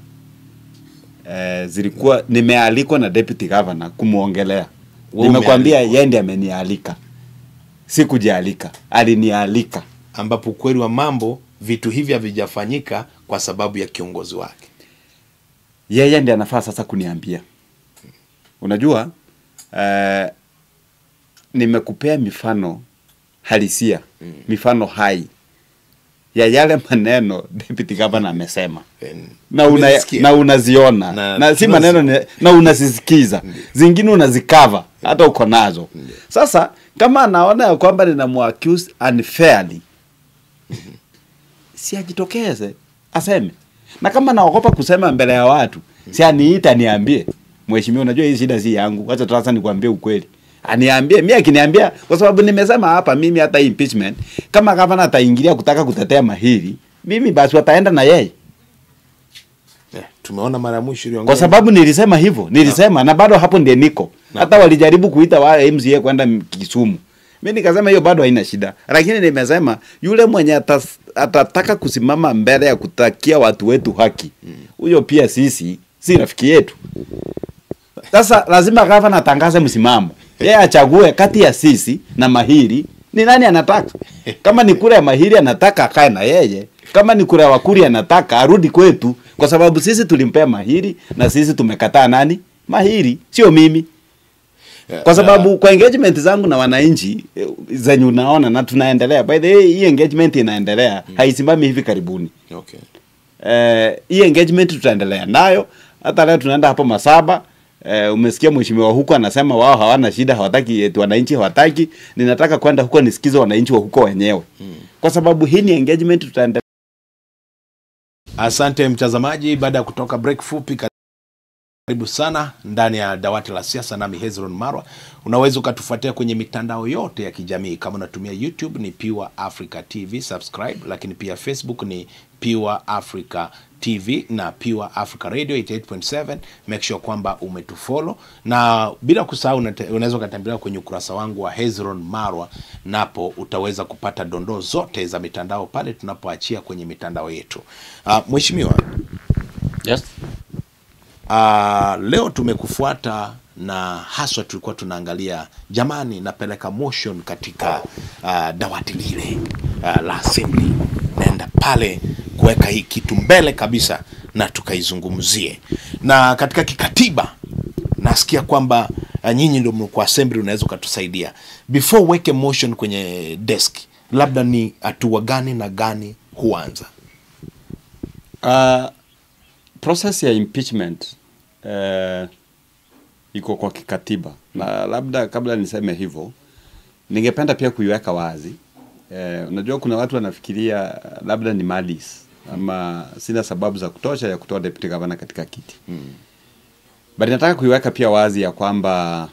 zilikuwa nimealikwa na deputy governor kumuongelea. Nimekwambia yeye ndiye amenialika. Sikujialika, alinialika. Ambapo ukweli wa mambo vitu hivi havijafanyika kwa sababu ya kiongozi wake. Yeye ndiye anafaa sasa kuniambia. Unajua nimekupea mifano halisia, mifano hai ya yale maneno deputy governor amesema. Na unaziona na si maneno na unazisikiza. Zingine unazikava hata uko nazo. Sasa kama anaona kwamba ninamuaccuse unfairly, si ajitokeze aseme. Na kama naogopa kusema mbele ya watu, si aniita niambie, mheshimiwa, unajua hii shida si yangu, acha sasa nikwambie ukweli. Aniambie, mimi akiniambia, kwa sababu nimesema hapa mimi hata impeachment, kama gavana ataingilia kutaka kutetea Mahiri, mimi basi wataenda na yeye. Tumeona mara mwisho iliongea. Kwa sababu nilisema hivyo, nilisema na bado hapo ndiye niko. Hata walijaribu kuita wale MCA kwenda Kisumu. Mimi nikasema hiyo bado haina shida. Lakini nimesema yule mwenye atataka kusimama mbele ya kutakia watu wetu haki, huyo pia sisi si rafiki yetu. Sasa lazima gavana atangaze msimamo. Yeye achague kati ya sisi na Mahiri ni nani anataka. Kama ni kura ya Mahiri anataka akae na yeye, kama ni kura ya Wakuri anataka arudi kwetu, kwa sababu sisi tulimpea Mahiri na sisi tumekataa nani? Mahiri, sio mimi. Kwa sababu kwa engagement zangu na wananchi zenye unaona na tunaendelea. By the way, hii engagement inaendelea, haisimami hivi karibuni. Okay. Hii engagement tutaendelea nayo. Hata leo tunaenda hapo Masaba. Umesikia mheshimiwa huko anasema wao hawana shida, hawataki eti wananchi hawataki. Ninataka kwenda huko nisikize wananchi wa huko wenyewe. Kwa sababu hii ni engagement tutaendelea. Asante mtazamaji, baada ya kutoka break fupi, karibu sana ndani ya dawati la siasa nami Hezron Marwa. Unaweza ukatufuatia kwenye mitandao yote ya kijamii. Kama unatumia YouTube ni Pure Africa TV, subscribe, lakini pia Facebook ni Pure Africa TV na Pure Africa Radio 88.7. Make sure kwamba umetufollow, na bila kusahau unaweza ukatembelea kwenye ukurasa wangu wa Hezron Marwa, napo utaweza kupata dondoo zote za mitandao pale tunapoachia kwenye mitandao yetu. Mheshimiwa. Yes. Leo tumekufuata na haswa tulikuwa tunaangalia, jamani, napeleka motion katika dawati lile la assembly, naenda pale kuweka hii kitu mbele kabisa na tukaizungumzie. Na katika kikatiba nasikia kwamba nyinyi ndio mko assembly, unaweza kutusaidia. Before weke motion kwenye desk, labda ni hatua gani na gani huanza? Process ya impeachment iko kwa kikatiba. Na labda kabla niseme hivyo, ningependa pia kuiweka wazi. Unajua kuna watu wanafikiria labda ni malice ama sina sababu za kutosha ya kutoa deputy governor katika kiti. But nataka kuiweka pia wazi ya kwamba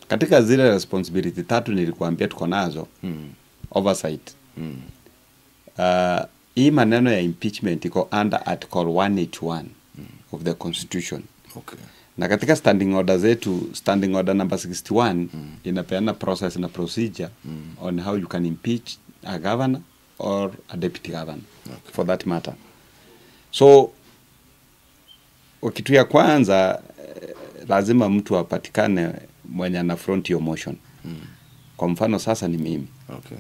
katika zile responsibility tatu nilikuambia tuko nazo, oversight. Hii maneno ya impeachment iko under article 181 of the constitution. Okay. Na katika standing order zetu, standing order number 61 inapeana process na procedure on how you can impeach a governor or a deputy governor, okay, for that matter. So kitu ya kwanza, lazima mtu apatikane mwenye ana front your motion. Kwa mfano sasa ni mimi. Okay.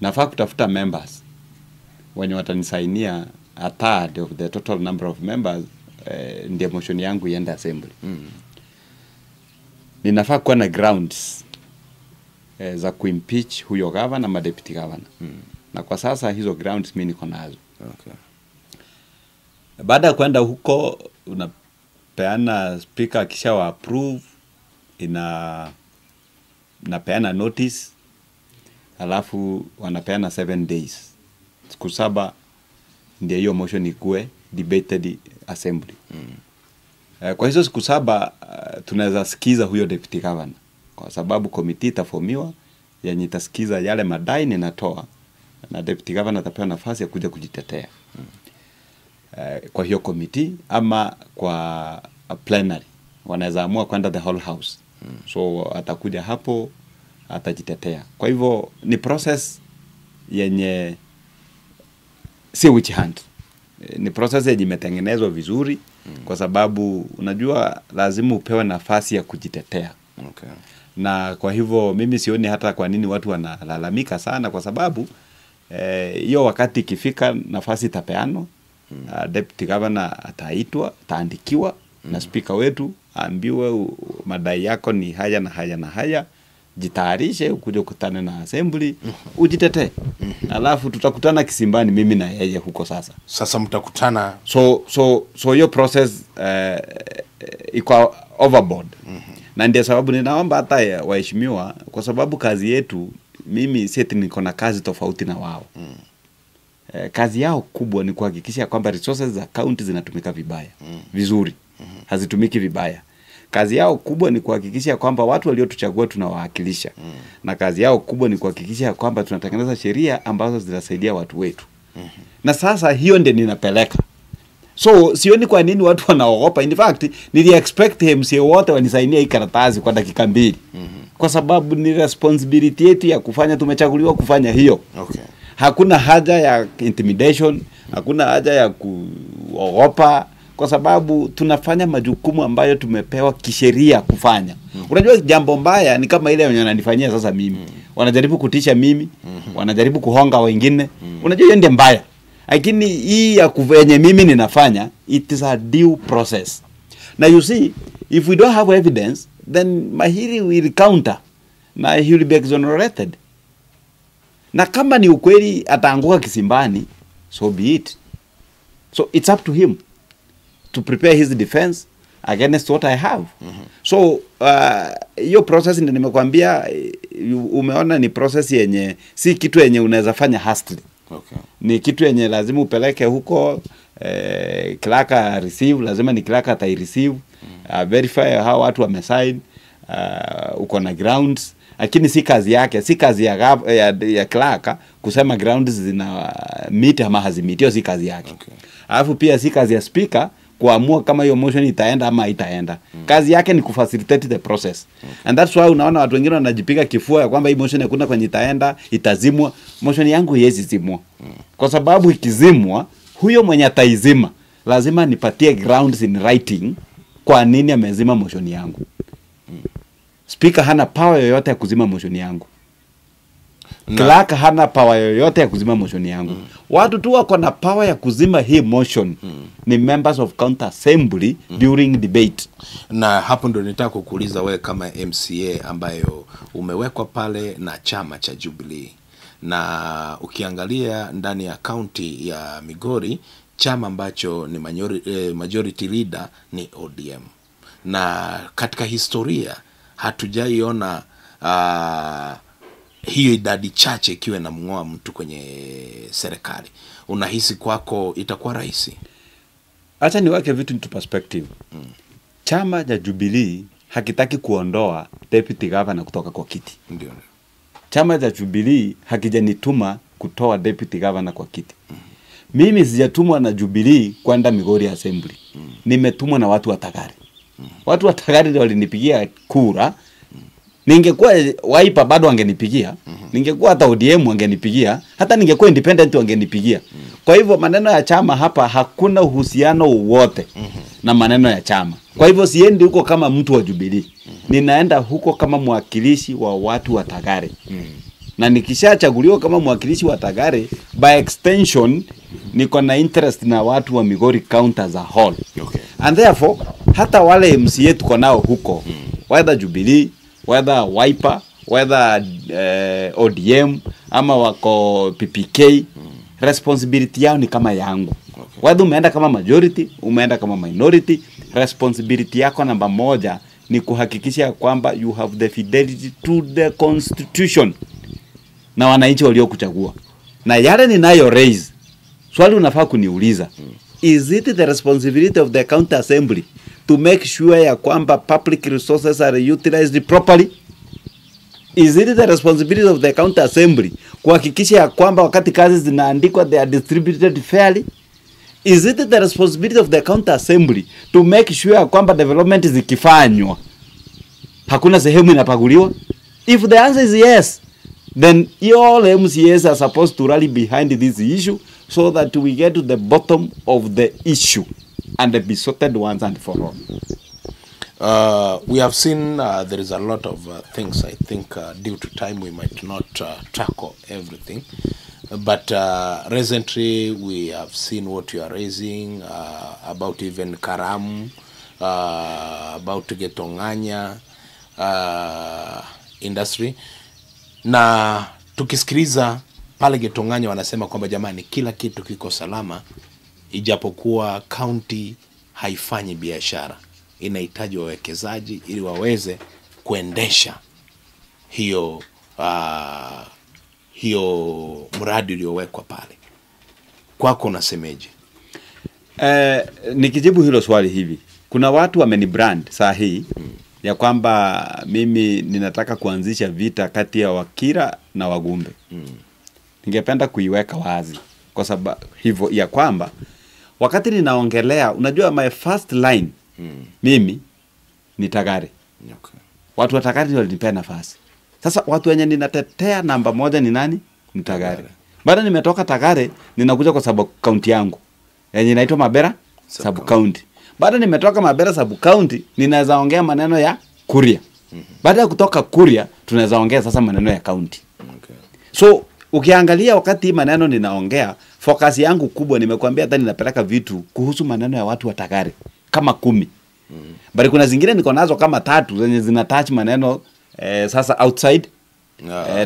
Nafaa kutafuta members wenye watanisainia a third of the total number of members, ndiyo motion yangu iende assembly. Ninafaa kuwa na grounds za kuimpeach huyo governor ama deputy governor. Na kwa sasa hizo grounds mimi niko nazo. Okay. Baada ya kwenda huko unapeana speaker akisha approve, napeana notice, alafu wanapeana 7 days. Siku 7 ndio hiyo motion ikue debated assembly. Kwa hizo siku 7 tunaweza sikiza huyo deputy governor, kwa sababu committee itaformiwa yenye itasikiza yale madai ninatoa, na deputy governor atapewa nafasi ya kuja kujitetea. kwa hiyo committee ama kwa plenary. Wanaweza amua kwenda the whole house. So atakuja hapo atajitetea. Kwa hivyo ni process yenye si witch hunt. Ni process yenye imetengenezwa vizuri kwa sababu unajua lazima upewe nafasi ya kujitetea. Okay. Na kwa hivyo mimi sioni hata kwa nini watu wanalalamika sana, kwa sababu hiyo wakati ikifika nafasi itapeanwa. Deputy governor ataitwa, ataandikiwa na speaker wetu aambiwe madai yako ni haya na haya na haya, jitayarishe ukuje ukutane na assembly ujitetee. Alafu tutakutana Kisimbani mimi na yeye huko sasa. Sasa mtakutana. So hiyo process iko overboard. Na ndio sababu ninaomba hata waheshimiwa, kwa sababu kazi yetu, mimi si eti niko na kazi tofauti na wao. Kazi yao kubwa ni kuhakikisha kwamba resources za county zinatumika vibaya. Vizuri. Hazitumiki vibaya. Kazi yao kubwa ni kuhakikisha kwamba watu waliotuchagua tunawawakilisha. Na kazi yao kubwa ni kuhakikisha kwamba tunatengeneza sheria ambazo zinasaidia watu wetu. Na sasa hiyo ndio ninapeleka. So sioni kwa nini watu wanaogopa. In fact, nili expect MCA wote wanisainie hii karatasi kwa dakika 2. Kwa sababu ni responsibility yetu ya kufanya, tumechaguliwa kufanya hiyo. Okay. Hakuna haja ya intimidation, hakuna haja ya kuogopa, kwa sababu tunafanya majukumu ambayo tumepewa kisheria kufanya. Unajua jambo mbaya ni kama ile wananifanyia sasa mimi. Wanajaribu kutisha mimi, wanajaribu kuhonga wengine. Unajua hiyo ndio mbaya. Lakini hii ya yenye mimi ninafanya, it is a due process. Now you see, if we don't have evidence, then Mahiri will counter. Na he will be exonerated. Na kama ni ukweli ataanguka Kisimbani, so be it. So it's up to him to prepare his defense against what I have. So hiyo process ndio nimekuambia, umeona ni process yenye si kitu yenye unaweza fanya hastily. Okay. Ni kitu yenye lazima upeleke huko, clerk receive, lazima ni clerk atai receive, verify how watu wamesign, uko na grounds. Lakini si kazi yake, si kazi ya clerk kusema grounds zina meet ama hazimiti, hiyo si kazi yake. Okay. Alafu pia si kazi ya speaker kuamua kama hiyo motion itaenda ama haitaenda. Kazi yake ni kufacilitate the process. And that's why unaona watu wengine wanajipiga kifua ya kwamba hii motion hakuna kwenye itaenda, itazimwa. Motion yangu haiwezi zimwa. Kwa sababu ikizimwa, huyo mwenye ataizima lazima nipatie grounds in writing kwa nini amezima motion yangu. Speaker hana power yoyote ya kuzima motion yangu. Clerk hana power yoyote ya kuzima motion yangu. Watu tu wako na power ya kuzima hii motion ni members of county assembly during debate. Na hapo ndo nitaka kukuuliza wewe kama MCA ambayo umewekwa pale na chama cha Jubilee. Na ukiangalia ndani ya county ya Migori, chama ambacho ni majority leader ni ODM. Na katika historia hatujaiona hiyo idadi chache ikiwa inamng'oa mtu kwenye serikali. Unahisi kwako itakuwa rahisi? Acha niweke vitu into perspective. Chama cha Jubilee hakitaki kuondoa deputy governor kutoka kwa kiti. Ndio. Chama cha Jubilee hakijanituma kutoa deputy governor kwa kiti. Mimi sijatumwa na Jubilee kwenda Migori Assembly. Nimetumwa na watu wa Tagari. Watu wa Tagari ndio walinipigia kura. Ningekuwa Wiper bado wangenipigia. Ningekuwa hata ODM wangenipigia, hata ningekuwa independent wangenipigia. Kwa hivyo maneno ya chama hapa hakuna uhusiano wowote na maneno ya chama. Kwa hivyo siendi huko kama mtu wa Jubilee. Ninaenda huko kama mwakilishi wa watu wa Tagare. Na nikishachaguliwa kama mwakilishi wa Tagare, by extension niko na interest na watu wa Migori County as a whole. Okay. And therefore hata wale MCA tuko nao huko, whether Jubilee, whether Wiper, whether ODM ama wako PPK, responsibility yao ni kama yangu. Okay. Whether umeenda kama majority, umeenda kama minority, responsibility yako namba moja ni kuhakikisha kwamba you have the fidelity to the constitution na wananchi waliokuchagua. Na yale ninayo raise, swali unafaa kuniuliza, is it the responsibility of the county assembly to make sure ya kwamba public resources are utilized properly? Is it the responsibility of the county assembly kuhakikisha ya kwamba wakati kazi zinaandikwa they are distributed fairly? Is it the responsibility of the county assembly to make sure kwamba development zikifanywa hakuna sehemu inapaguliwa? If the answer is yes, then all MCAs are supposed to rally behind this issue so that we get to the bottom of the issue and be sorted once and for all. We have seen there is a lot of things. I think due to time we might not tackle everything. But recently we have seen what you are raising about even Karamu, about Getonganya industry. Na tukisikiliza pale Getonganya wanasema kwamba jamani, kila kitu kiko salama, ijapokuwa county haifanyi biashara, inahitaji wawekezaji ili waweze kuendesha hiyo hiyo mradi uliowekwa pale. Kwako unasemeje? Nikijibu hilo swali hivi, kuna watu wamenibrand saa hii ya kwamba mimi ninataka kuanzisha vita kati ya Wakira na Wagumbe. Ningependa kuiweka wazi kwa sababu hivyo ya kwamba wakati ninaongelea, unajua my first line mimi ni Tagare. Okay. Watu wa Tagare ndio walinipea nafasi. Sasa watu wenye ninatetea namba moja ni nani? Ni Tagare. Baada nimetoka Tagare, ninakuja kwa sub county yangu yenye inaitwa Mabera sub county. Baada nimetoka Mabera sub county, ninaweza ongea maneno ya Kuria. Baada ya kutoka Kuria, tunaweza ongea sasa maneno ya county. Okay. So ukiangalia wakati maneno ninaongea, focus yangu kubwa nimekuambia hata ninapeleka vitu kuhusu maneno ya watu wa Tagare kama 10. Bali kuna zingine niko nazo kama 3 zenye zina touch maneno sasa outside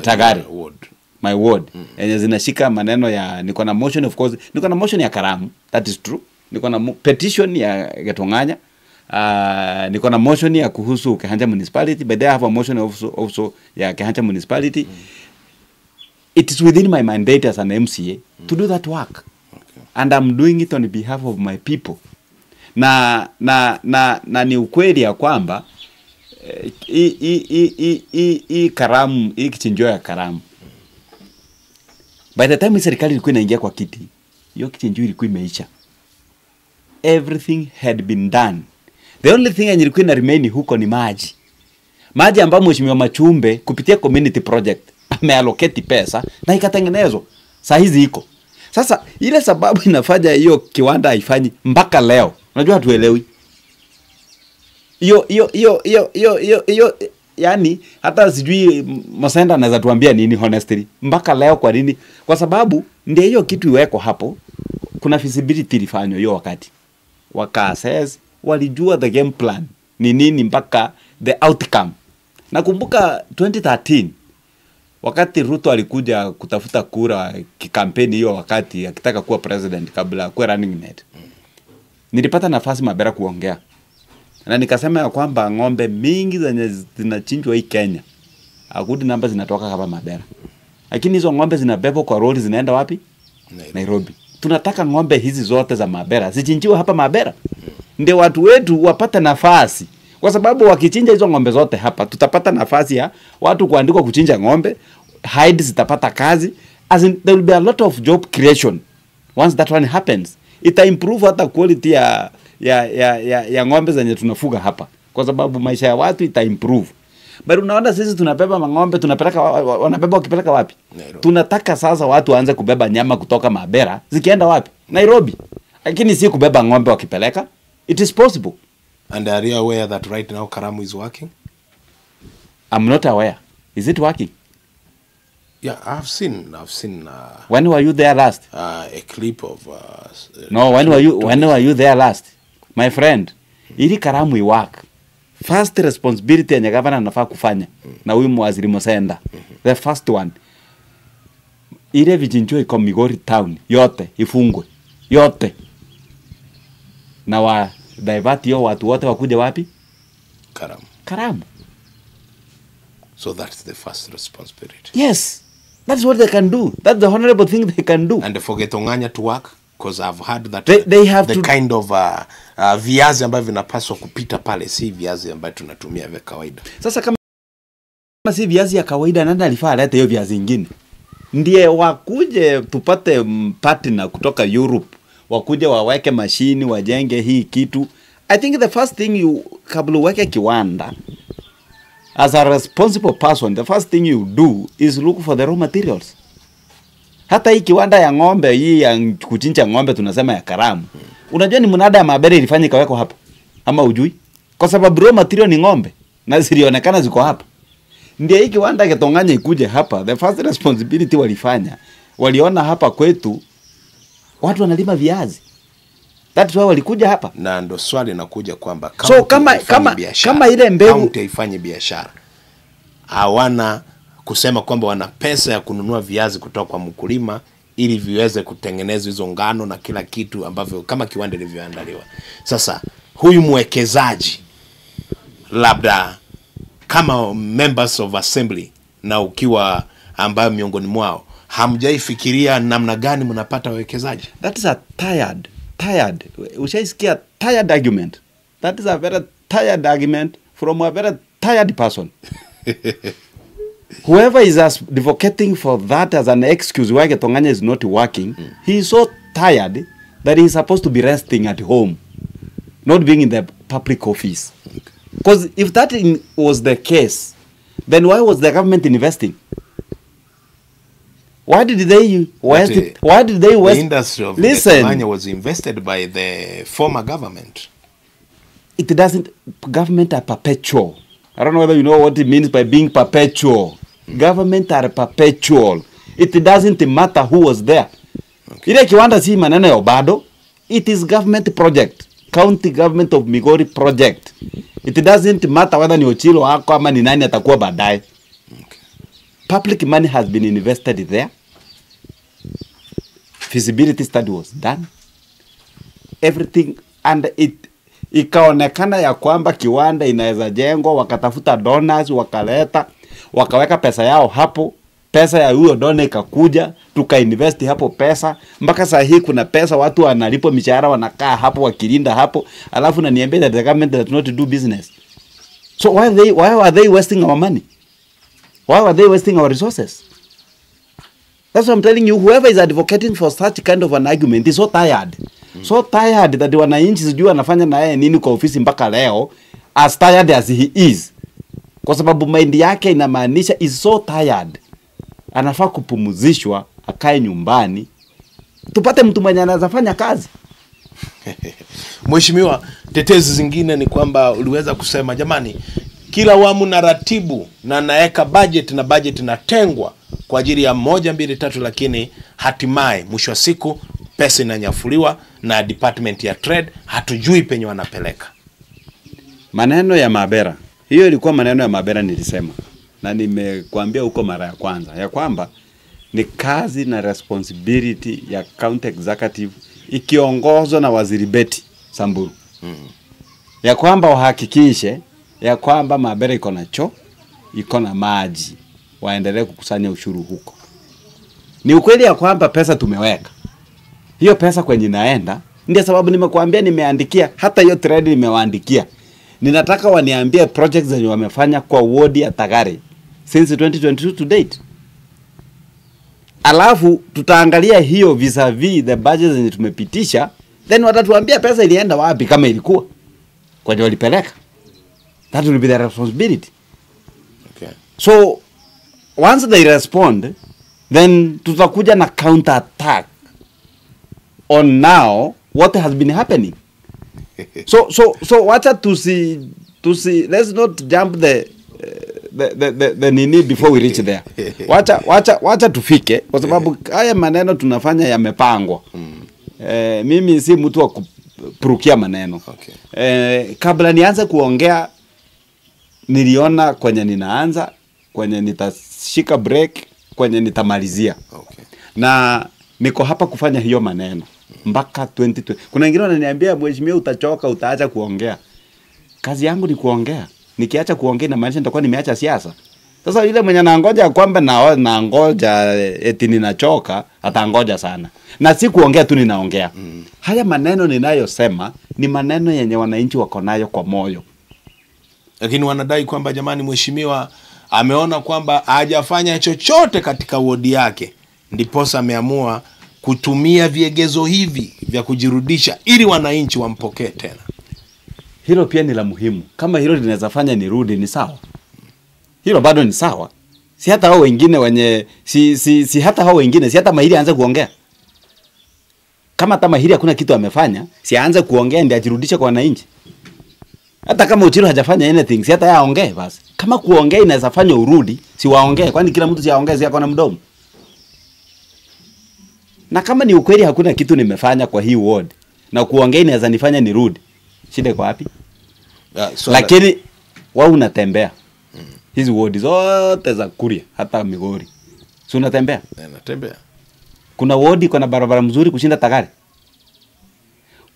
Tagare ward. My ward. Yenye zinashika maneno ya, niko na motion, of course, niko na motion ya Karamu, that is true. Niko na petition ya Getonganya. Niko na motion ya kuhusu Kehancha municipality, but I have a motion also ya Kehancha municipality. It is within my mandate as an MCA to do that work. Okay. And I'm doing it on behalf of my people. Na ni ukweli ya kwamba hii Karamu, hii kichinjio ya Karamu, by the time serikali ilikuwa inaingia kwa kiti, hiyo kichinjio ilikuwa imeisha. Everything had been done. The only thing yenye ilikuwa ina remain huko ni maji. Maji ambayo Mheshimiwa Machumbe kupitia community project ameallocate pesa na ikatengenezwa. Saa hizi iko. Sasa ile sababu inafanya hiyo kiwanda haifanyi mpaka leo, unajua hatuelewi. Hiyo yani hata sijui Mosenda anaweza tuambia nini honestly mpaka leo kwa nini? Kwa sababu ndio hiyo kitu iweko hapo, kuna feasibility ilifanywa hiyo wakati. Waka assess, walijua the game plan ni nini mpaka the outcome. Nakumbuka 2013 wakati Ruto alikuja kutafuta kura kikampeni hiyo wakati akitaka kuwa president kabla kuwa running mate. Nilipata nafasi Mabera kuongea. Na nikasema ya kwamba ng'ombe mingi zenye zinachinjwa hii Kenya, a good number zinatoka hapa Mabera. Lakini hizo ng'ombe zinabebwa kwa lori zinaenda wapi? Nairobi. Tunataka ng'ombe hizi zote za Mabera zichinjiwe hapa Mabera. Ndio watu wetu wapate nafasi. Kwa sababu wakichinja hizo ng'ombe zote hapa, tutapata nafasi ya watu kuandikwa kuchinja ng'ombe, hides zitapata kazi. As in, there will be a lot of job creation. Once that one happens, ita improve hata quality ya ng'ombe zenye tunafuga hapa. Kwa sababu maisha ya watu ita improve. But unaona sisi tunabeba mang'ombe, tunapeleka, wanabeba wakipeleka wapi? Nairobi. Tunataka sasa watu waanze kubeba nyama kutoka Mabera, zikienda wapi? Nairobi. Lakini si kubeba ng'ombe wakipeleka. It is possible. And are you aware that right now Karamu is working? I'm not aware. Is it working? Yeah, I've seen When were you there last? A clip of No, when were you there last? My friend, ili Karamu iwork. First responsibility yenye governor anafaa kufanya na huyu mwaziri Mosenda. The first one. Ile vichinjio iko Migori town yote ifungwe. Yote. Na wa divert hiyo watu wote wakuje wapi? Karamu. Karamu. So that's the first responsibility. Yes. That's what they can do. That's the honorable thing they can do. And for Getonganya to work, because I've heard that they have the to kind of viazi ambavyo vinapaswa kupita pale si viazi ambavyo tunatumia vya kawaida. Sasa kama si viazi ya kawaida, nani alifaa alete hiyo viazi nyingine? Ndiye wakuje tupate partner kutoka Europe wakuje waweke mashini, wajenge hii kitu. I think the first thing you, kabla uweke kiwanda, as a responsible person, the first thing you do is look for the raw materials. Hata hii kiwanda ya ng'ombe, hii ya kuchinja ng'ombe tunasema ya Karamu. Unajua ni mnada ya Mabere ilifanya ikawekwa hapo. Ama ujui? Kwa sababu raw material ni ng'ombe na zilionekana ziko hapa. Ndio hii kiwanda Getonganya ikuje hapa, the first responsibility walifanya, waliona hapa kwetu watu wanalima viazi. That's why walikuja hapa. Na ndo swali nakuja kwamba so kama ile mbegu county ifanye biashara, hawana kusema kwamba wana pesa ya kununua viazi kutoka kwa mkulima ili viweze kutengenezwa hizo ngano na kila kitu ambavyo kama kiwanda ilivyoandaliwa. Sasa huyu mwekezaji labda kama members of assembly na ukiwa ambayo miongoni mwao, hamjaifikiria namna gani mnapata wawekezaji? That is a tired, ushaisikia tired argument. That is a very tired argument from a very tired person. Whoever is advocating for that as an excuse why Getonganya is not working, he is so tired that he is supposed to be resting at home, not being in the public office. Because if that was the case, then why was the government investing? Why did they waste it? Why did they waste? The industry of Getonganya was invested by the former government. It doesn't. Government are perpetual. I don't know whether you know what it means by being perpetual. Government are perpetual. It doesn't matter who was there. Okay. Ile kiwanda si maneno ya Obado. It is government project. County government of Migori project. It doesn't matter whether ni Ochilo wako ama ni nani atakuwa baadaye. Okay. Public money has been invested there. Feasibility study was done. Everything, and it ikaonekana ya kwamba kiwanda inaweza jengwa, wakatafuta donors, wakaleta, wakaweka pesa yao hapo, pesa ya huyo donor ikakuja, tukainvest hapo pesa. Mpaka saa hii kuna pesa, watu wanalipwa mishahara, wanakaa hapo wakilinda hapo, alafu na niambie that the government does not do business. So why are they wasting our money? Why are they wasting our resources? That's what I'm telling you. Whoever is advocating for such kind of an argument is so tired. So tired that wananchi sijui anafanya na yeye nini kwa ofisi mpaka leo, as tired as he is. Kwa sababu mind yake inamaanisha is so tired. Anafaa kupumzishwa, akae nyumbani, tupate mtu mwenye anaweza fanya kazi. Mheshimiwa, tetezi zingine ni kwamba uliweza kusema jamani, kila awamu na ratibu na naeka budget na budget inatengwa kwa ajili ya 1, 2, 3, lakini hatimaye mwisho wa siku pesa inanyafuliwa na department ya trade, hatujui penye wanapeleka. Maneno ya Mabera, hiyo ilikuwa maneno ya Mabera nilisema, na nimekuambia huko mara ya kwanza ya kwamba ni kazi na responsibility ya county executive ikiongozwa na Waziri Beti Samburu. Ya kwamba wahakikishe ya kwamba Mabera iko na choo, iko na maji, waendelee kukusanya ushuru huko. Ni ukweli ya kwamba pesa tumeweka. Hiyo pesa kwenye inaenda, ndio sababu nimekuambia nimeandikia, hata hiyo trade nimewaandikia. Ninataka waniambie projects zenye wamefanya kwa ward ya Tagare since 2022 to date. Alafu tutaangalia hiyo vis-a-vis the budget zenye tumepitisha, then watatuambia pesa ilienda wapi kama ilikuwa kwenye walipeleka. That will be their responsibility. Okay. So once they respond, then tutakuja na counter attack on now what has been happening. So wacha tusi let's not jump the nini before we reach there. Wacha tufike, kwa sababu haya maneno tunafanya yamepangwa. Mimi si mtu wa kupurukia maneno. Okay. Kabla nianze kuongea niliona kwenye ninaanza, kwenye nitashika break, kwenye nitamalizia. Okay. Na niko hapa kufanya hiyo maneno mpaka 2020. Kuna wengine wananiambia mheshimiwa utachoka, utaacha kuongea. Kazi yangu ni kuongea. Nikiacha kuongea inamaanisha nitakuwa nimeacha siasa. Sasa yule mwenye anangoja kwamba naangoja eti ninachoka, atangoja sana. Na si kuongea tu ninaongea. Haya maneno ninayosema ni maneno yenye wananchi wako nayo kwa moyo. Lakini wanadai kwamba jamani, mheshimiwa ameona kwamba hajafanya chochote katika wodi yake, ndiposa ameamua kutumia viegezo hivi vya kujirudisha ili wananchi wampokee tena? Hilo pia ni la muhimu. Kama hilo linaweza fanya nirudi ni sawa. Hilo bado ni sawa. Si hata hao wengine wenye si hata hao wengine, si hata Mahiri aanze kuongea. Kama hata Mahiri hakuna kitu amefanya, si aanze kuongea ndiye ajirudishe kwa wananchi. Hata kama Ochilo hajafanya anything, si hata yeye aongee basi. Kama kuongea inaweza fanya urudi, si waongee, kwani kila mtu si aongee, si ako na mdomo. Na kama ni ukweli hakuna kitu nimefanya kwa hii ward na kuongea inaweza nifanya nirudi, shida iko wapi? Lakini wao unatembea. Hizi ward zote za Kuria hata Migori. Si unatembea? Natembea. Kuna ward iko na barabara mzuri kushinda Tagare.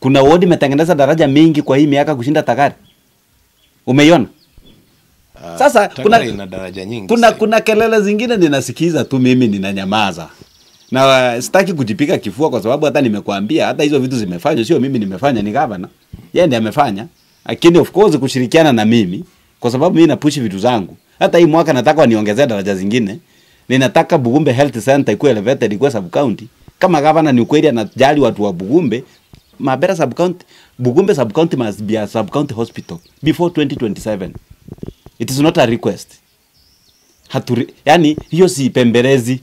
Kuna ward imetengeneza daraja mingi kwa hii miaka kushinda Tagare. Umeiona? Sasa kuna ina daraja nyingi. Kuna kelele zingine ninasikiza tu mimi ninanyamaza. Na sitaki kujipika kifua kwa sababu hata nimekuambia hata hizo vitu zimefanywa sio mimi nimefanya, ni gavana. Yeye ndiye amefanya. Lakini of course kushirikiana na mimi kwa sababu mimi napush vitu zangu. Hata hii mwaka nataka waniongezee daraja zingine. Ninataka Bugumbe Health Center ikuwe elevated, ikuwe sub county. Kama gavana ni ukweli anajali watu wa Bugumbe, Mabera sub county, Bugumbe sub county must be a sub county hospital before 2027. It is not a request. Yani hiyo si pembelezi.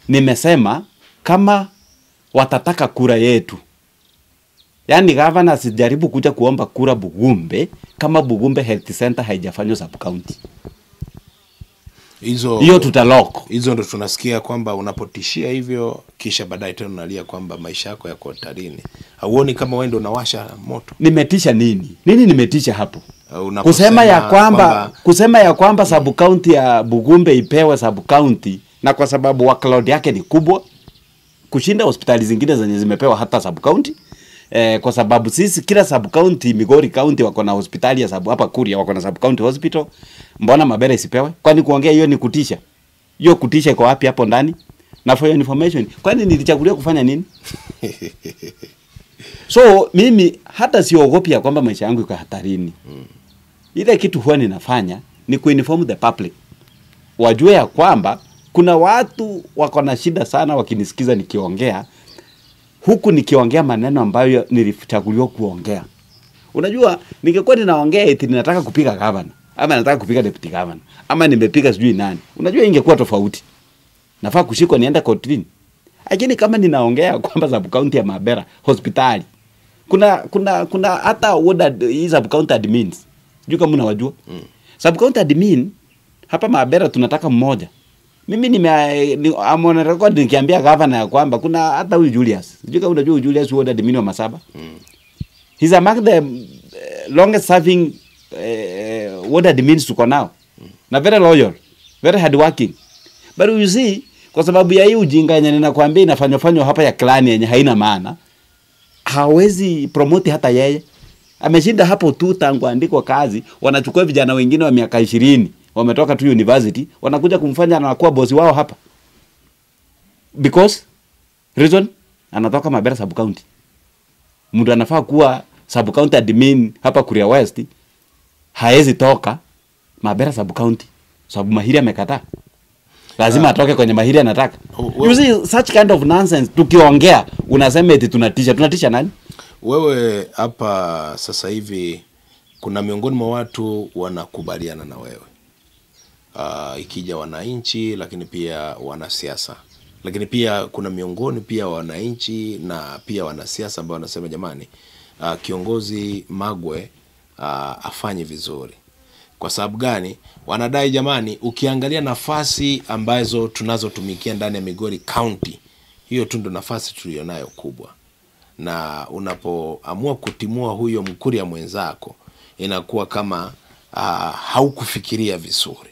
Nimesema kama watataka kura yetu. Yani gavana asijaribu kuja kuomba kura Bugumbe kama Bugumbe Health Center haijafanywa sub county. Hiyo tutalock. Hizo ndo tunasikia kwamba unapotishia hivyo kisha baadaye tena unalia kwamba maisha yako yako hatarini. Hauoni kama wewe ndio unawasha moto? Nimetisha nini? Nini nimetisha hapo? Kusema ya kwamba sub county ya Bugumbe ipewe sub county, na kwa sababu workload yake ni kubwa kushinda hospitali zingine zenye zimepewa hata sub county. Kwa sababu sisi kila sub county, Migori county wako na hospitali ya sub, hapa Kuria wako na sub county hospital. Mbona Mabera isipewe? Kwani kuongea hiyo ni kutisha? Hiyo kutisha iko wapi hapo ndani? Na for your information, kwani nilichaguliwa kufanya nini? So mimi hata siogopi ya kwamba maisha yangu iko hatarini. Ile kitu huwa ninafanya ni kuinform the public. Wajue ya kwamba kuna watu wako na shida sana wakinisikiza nikiongea, huku nikiongea maneno ambayo nilichaguliwa kuongea. Unajua ningekuwa ninaongea eti ninataka kupiga governor ama nataka kupiga deputy governor ama nimepiga sijui nani, unajua ingekuwa tofauti. Nafaa kushikwa nienda kotini. Lakini kama ninaongea kwamba sub county ya Mabera hospitali, kuna hata ward hii sub county admins, sijui kama unawajua. Sub county admin hapa Mabera tunataka mmoja. Mimi I'm on record nikiambia governor ya kwamba kuna hata huyu Julius. Sijui kama unajua Julius ward admin wa Masaba. He's among the longest serving ward admins tuko nao. Na very loyal, very hard working. But you see, kwa sababu ya hii ujinga yenye ninakwambia inafanywa fanywa hapa ya clan yenye haina maana, hawezi promote hata yeye. Ameshinda hapo tu tangu andikwa kazi, wanachukua vijana wengine wa miaka 20 wametoka tu university, wanakuja kumfanya anakuwa bosi wao hapa. Because reason anatoka Mabera sub county. Mtu anafaa kuwa sub county admin hapa Kuria West haezi toka Mabera sub county sababu Mahiri amekataa. Lazima atoke kwenye Mahiri anataka. You see such kind of nonsense tukiongea unasema eti tunatisha. Tunatisha nani? Wewe hapa sasa hivi kuna miongoni mwa watu wanakubaliana na wewe. Ikija wananchi lakini pia wanasiasa. Lakini pia kuna miongoni pia wananchi na pia wanasiasa ambao wanasema jamani, kiongozi Magwe afanye vizuri. Kwa sababu gani? Wanadai jamani, ukiangalia nafasi ambazo tunazotumikia ndani ya Migori County, hiyo tu ndo nafasi tulionayo kubwa. Na unapoamua kutimua huyo Mkuria mwenzako, inakuwa kama haukufikiria vizuri.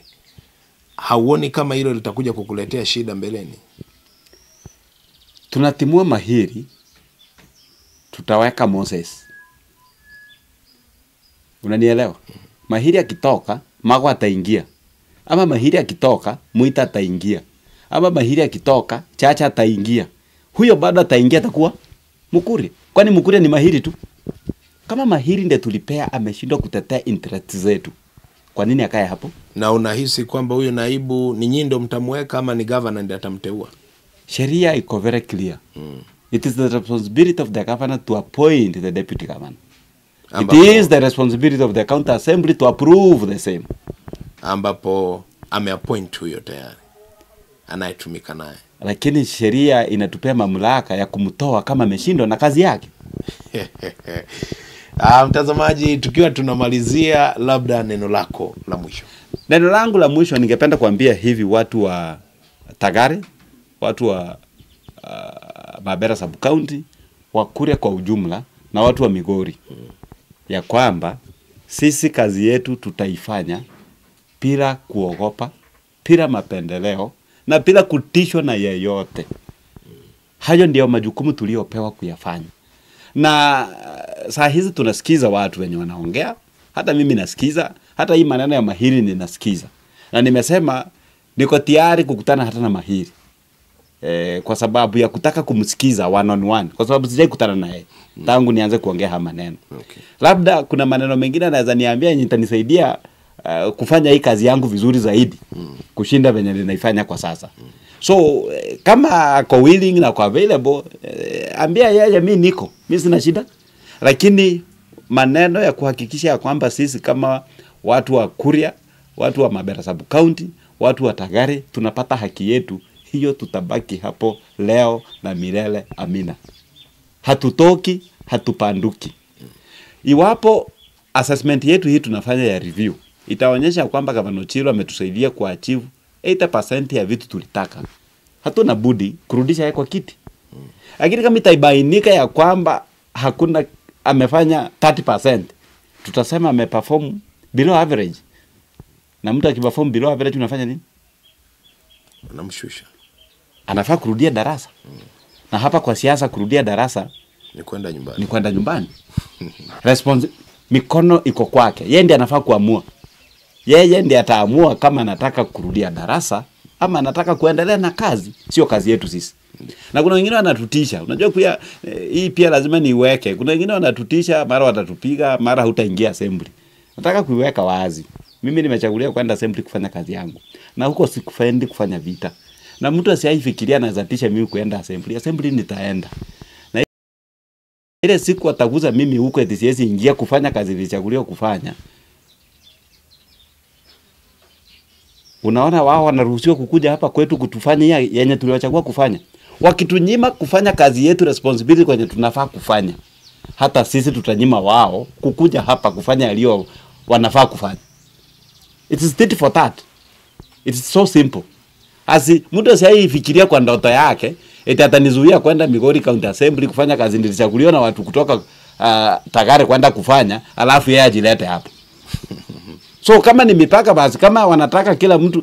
Hauoni kama hilo litakuja kukuletea shida mbeleni? Tunatimua Mahiri, tutaweka Moses. Unanielewa? Mahiri akitoka, Magwa ataingia. Ama Mahiri akitoka, Mwita ataingia. Ama Mahiri akitoka, Chacha ataingia. Huyo bado ataingia, atakuwa Mkuria. Kwani Mkuria ni Mahiri tu? Kama Mahiri ndiye tulipea ameshindwa kutetea interest zetu, kwa nini akae hapo? Na unahisi kwamba huyo naibu ni nyinyi ndio mtamweka ama ni governor ndiye atamteua? Sheria iko very clear. It is the responsibility of the governor to appoint the deputy governor. Ambapo, it is the responsibility of the county assembly to approve the same. Ambapo ameappoint huyo tayari anayetumika naye. Lakini sheria inatupea mamlaka ya kumtoa kama ameshindwa na kazi yake. Mtazamaji, tukiwa tunamalizia, labda neno lako la mwisho. Neno langu la mwisho ningependa kuambia hivi watu wa Tagare, watu wa Mabera Sub County, wa Kuria kwa ujumla na watu wa Migori, ya kwamba sisi kazi yetu tutaifanya bila kuogopa, bila mapendeleo na bila kutishwa na yeyote. Hayo ndio majukumu tuliopewa kuyafanya. Na saa hizi tunasikiza watu wenye wanaongea, hata mimi nasikiza, hata hii maneno ya Mahiri ninasikiza. Na nimesema niko tayari kukutana hata na Mahiri. Kwa sababu ya kutaka kumsikiza one on one, kwa sababu sijai kutana naye tangu nianze kuongea haya maneno. Okay. Labda kuna maneno mengine anaweza niambia yenye itanisaidia kufanya hii kazi yangu vizuri zaidi kushinda venye ninaifanya kwa sasa. So kama ako willing na ako available, ambia yeye mimi niko, mimi sina shida. Lakini maneno ya kuhakikisha ya kwamba sisi kama watu wa Kuria, watu wa Mabera Sub County, watu wa Tagare tunapata haki yetu, hiyo tutabaki hapo leo na milele. Amina. Hatutoki, hatupanduki. Iwapo assessment yetu hii tunafanya ya review itaonyesha kwamba Gavana Ochilo ametusaidia kuachieve 80% ya vitu tulitaka, hatuna budi kurudisha yeye kwa kiti. Lakini kama itaibainika ya kwamba hakuna, amefanya 30%, tutasema ameperform below average. Na mtu akiperform below average unafanya nini? Unamshusha. Anafaa kurudia darasa. Na hapa kwa siasa kurudia darasa ni kwenda nyumbani. Ni kwenda nyumbani. Response, mikono iko kwake. Yeye ndiye anafaa kuamua. Yeye ndiye ataamua kama anataka kurudia darasa ama anataka kuendelea na kazi. Sio kazi yetu sisi. Na kuna wengine wanatutisha. Unajua pia hii pia lazima niiweke. Kuna wengine wanatutisha, mara watatupiga, mara hutaingia assembly. Nataka kuiweka wazi. Mimi nimechaguliwa kwenda assembly kufanya kazi yangu. Na huko sikufendi kufanya vita. Na mtu asiaifikiria anaweza tisha mimi kuenda assembly. Assembly nitaenda. Na ile siku ataguza mimi huko eti siwezi ingia kufanya kazi nilichaguliwa kufanya. Unaona wao wanaruhusiwa kukuja hapa kwetu kutufanya yenye tuliwachagua kufanya. Wakitunyima kufanya kazi yetu, responsibility kwenye tunafaa kufanya, hata sisi tutanyima wao kukuja hapa kufanya yaliyo wanafaa kufanya. It is tit for tat. It is so simple. Asi mtu asiaifikiria kwa ndoto yake eti atanizuia kwenda Migori County Assembly kufanya kazi nilichaguliwa na watu kutoka Tagare kwenda kufanya, alafu yeye ajilete hapa. So kama ni mipaka basi, kama wanataka kila mtu,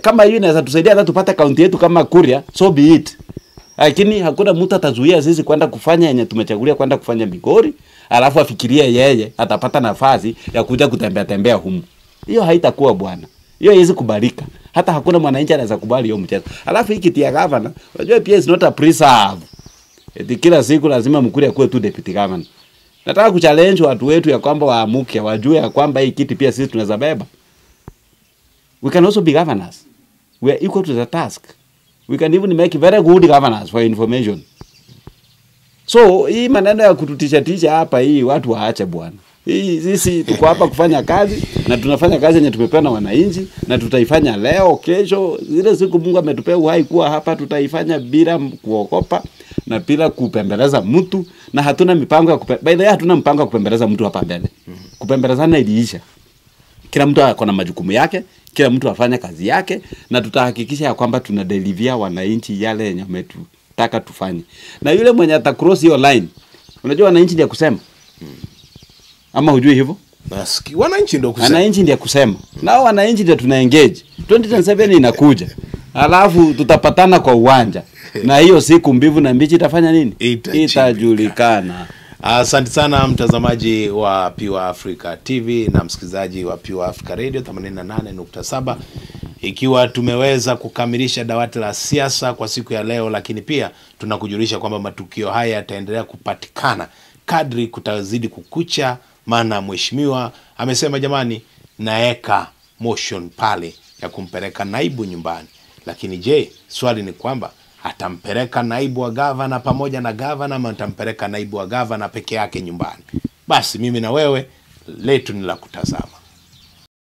kama hiyo inaweza tusaidia hata tupate kaunti yetu kama Kuria, so be it. Lakini hakuna mtu atazuia sisi kwenda kufanya yenye tumechagulia kwenda kufanya Migori, alafu afikirie yeye atapata nafasi ya kuja kutembea tembea humu. Hiyo haitakuwa bwana. Hiyo haiwezi kubalika. Hata hakuna mwananchi anaweza kubali hiyo mchezo. Alafu hii kiti ya governor, unajua pia is not a preserve. Eti kila siku lazima Mkuria kuwe tu deputy governor. Nataka kuchallenge watu wetu ya kwamba waamuke, wajue ya kwamba hii kiti pia sisi tunaweza beba. We can also be governors. We are equal to the task. We can even make very good governors for information. So hii maneno ya kututisha tisha hapa hii watu waache bwana. Hii sisi tuko hapa kufanya kazi na tunafanya kazi yenye tumepewa na wananchi na tutaifanya leo, kesho, zile siku Mungu ametupea uhai kuwa hapa tutaifanya bila kuogopa na bila kupembeleza mtu, na hatuna mipango ya by the way hatuna mpango wa kupembeleza mtu hapa mbele. Kupembelezana iliisha. Kila mtu ako na majukumu yake, kila mtu afanya kazi yake, na tutahakikisha ya kwamba tunadelivia wananchi yale yenye wametutaka tufanye. Na yule mwenye atacross hiyo line, unajua wananchi ndio kusema. Ama hujui hivyo? Nasikia wananchi ndio kusema. Wananchi ndio kusema. Na wananchi ndio tuna engage. 2027 inakuja. Alafu tutapatana kwa uwanja. Na hiyo siku mbivu na mbichi itafanya nini? Itajulikana. Asante sana mtazamaji wa Pure Africa TV na msikilizaji wa Pure Africa Radio 88.7. Ikiwa tumeweza kukamilisha dawati la siasa kwa siku ya leo, lakini pia tunakujulisha kwamba matukio haya yataendelea kupatikana kadri kutazidi kukucha, maana mheshimiwa amesema jamani, naeka motion pale ya kumpeleka naibu nyumbani. Lakini je, swali ni kwamba Atampeleka naibu wa gavana pamoja na gavana ama atampeleka naibu wa gavana peke yake nyumbani? Basi mimi na wewe letu ni la kutazama.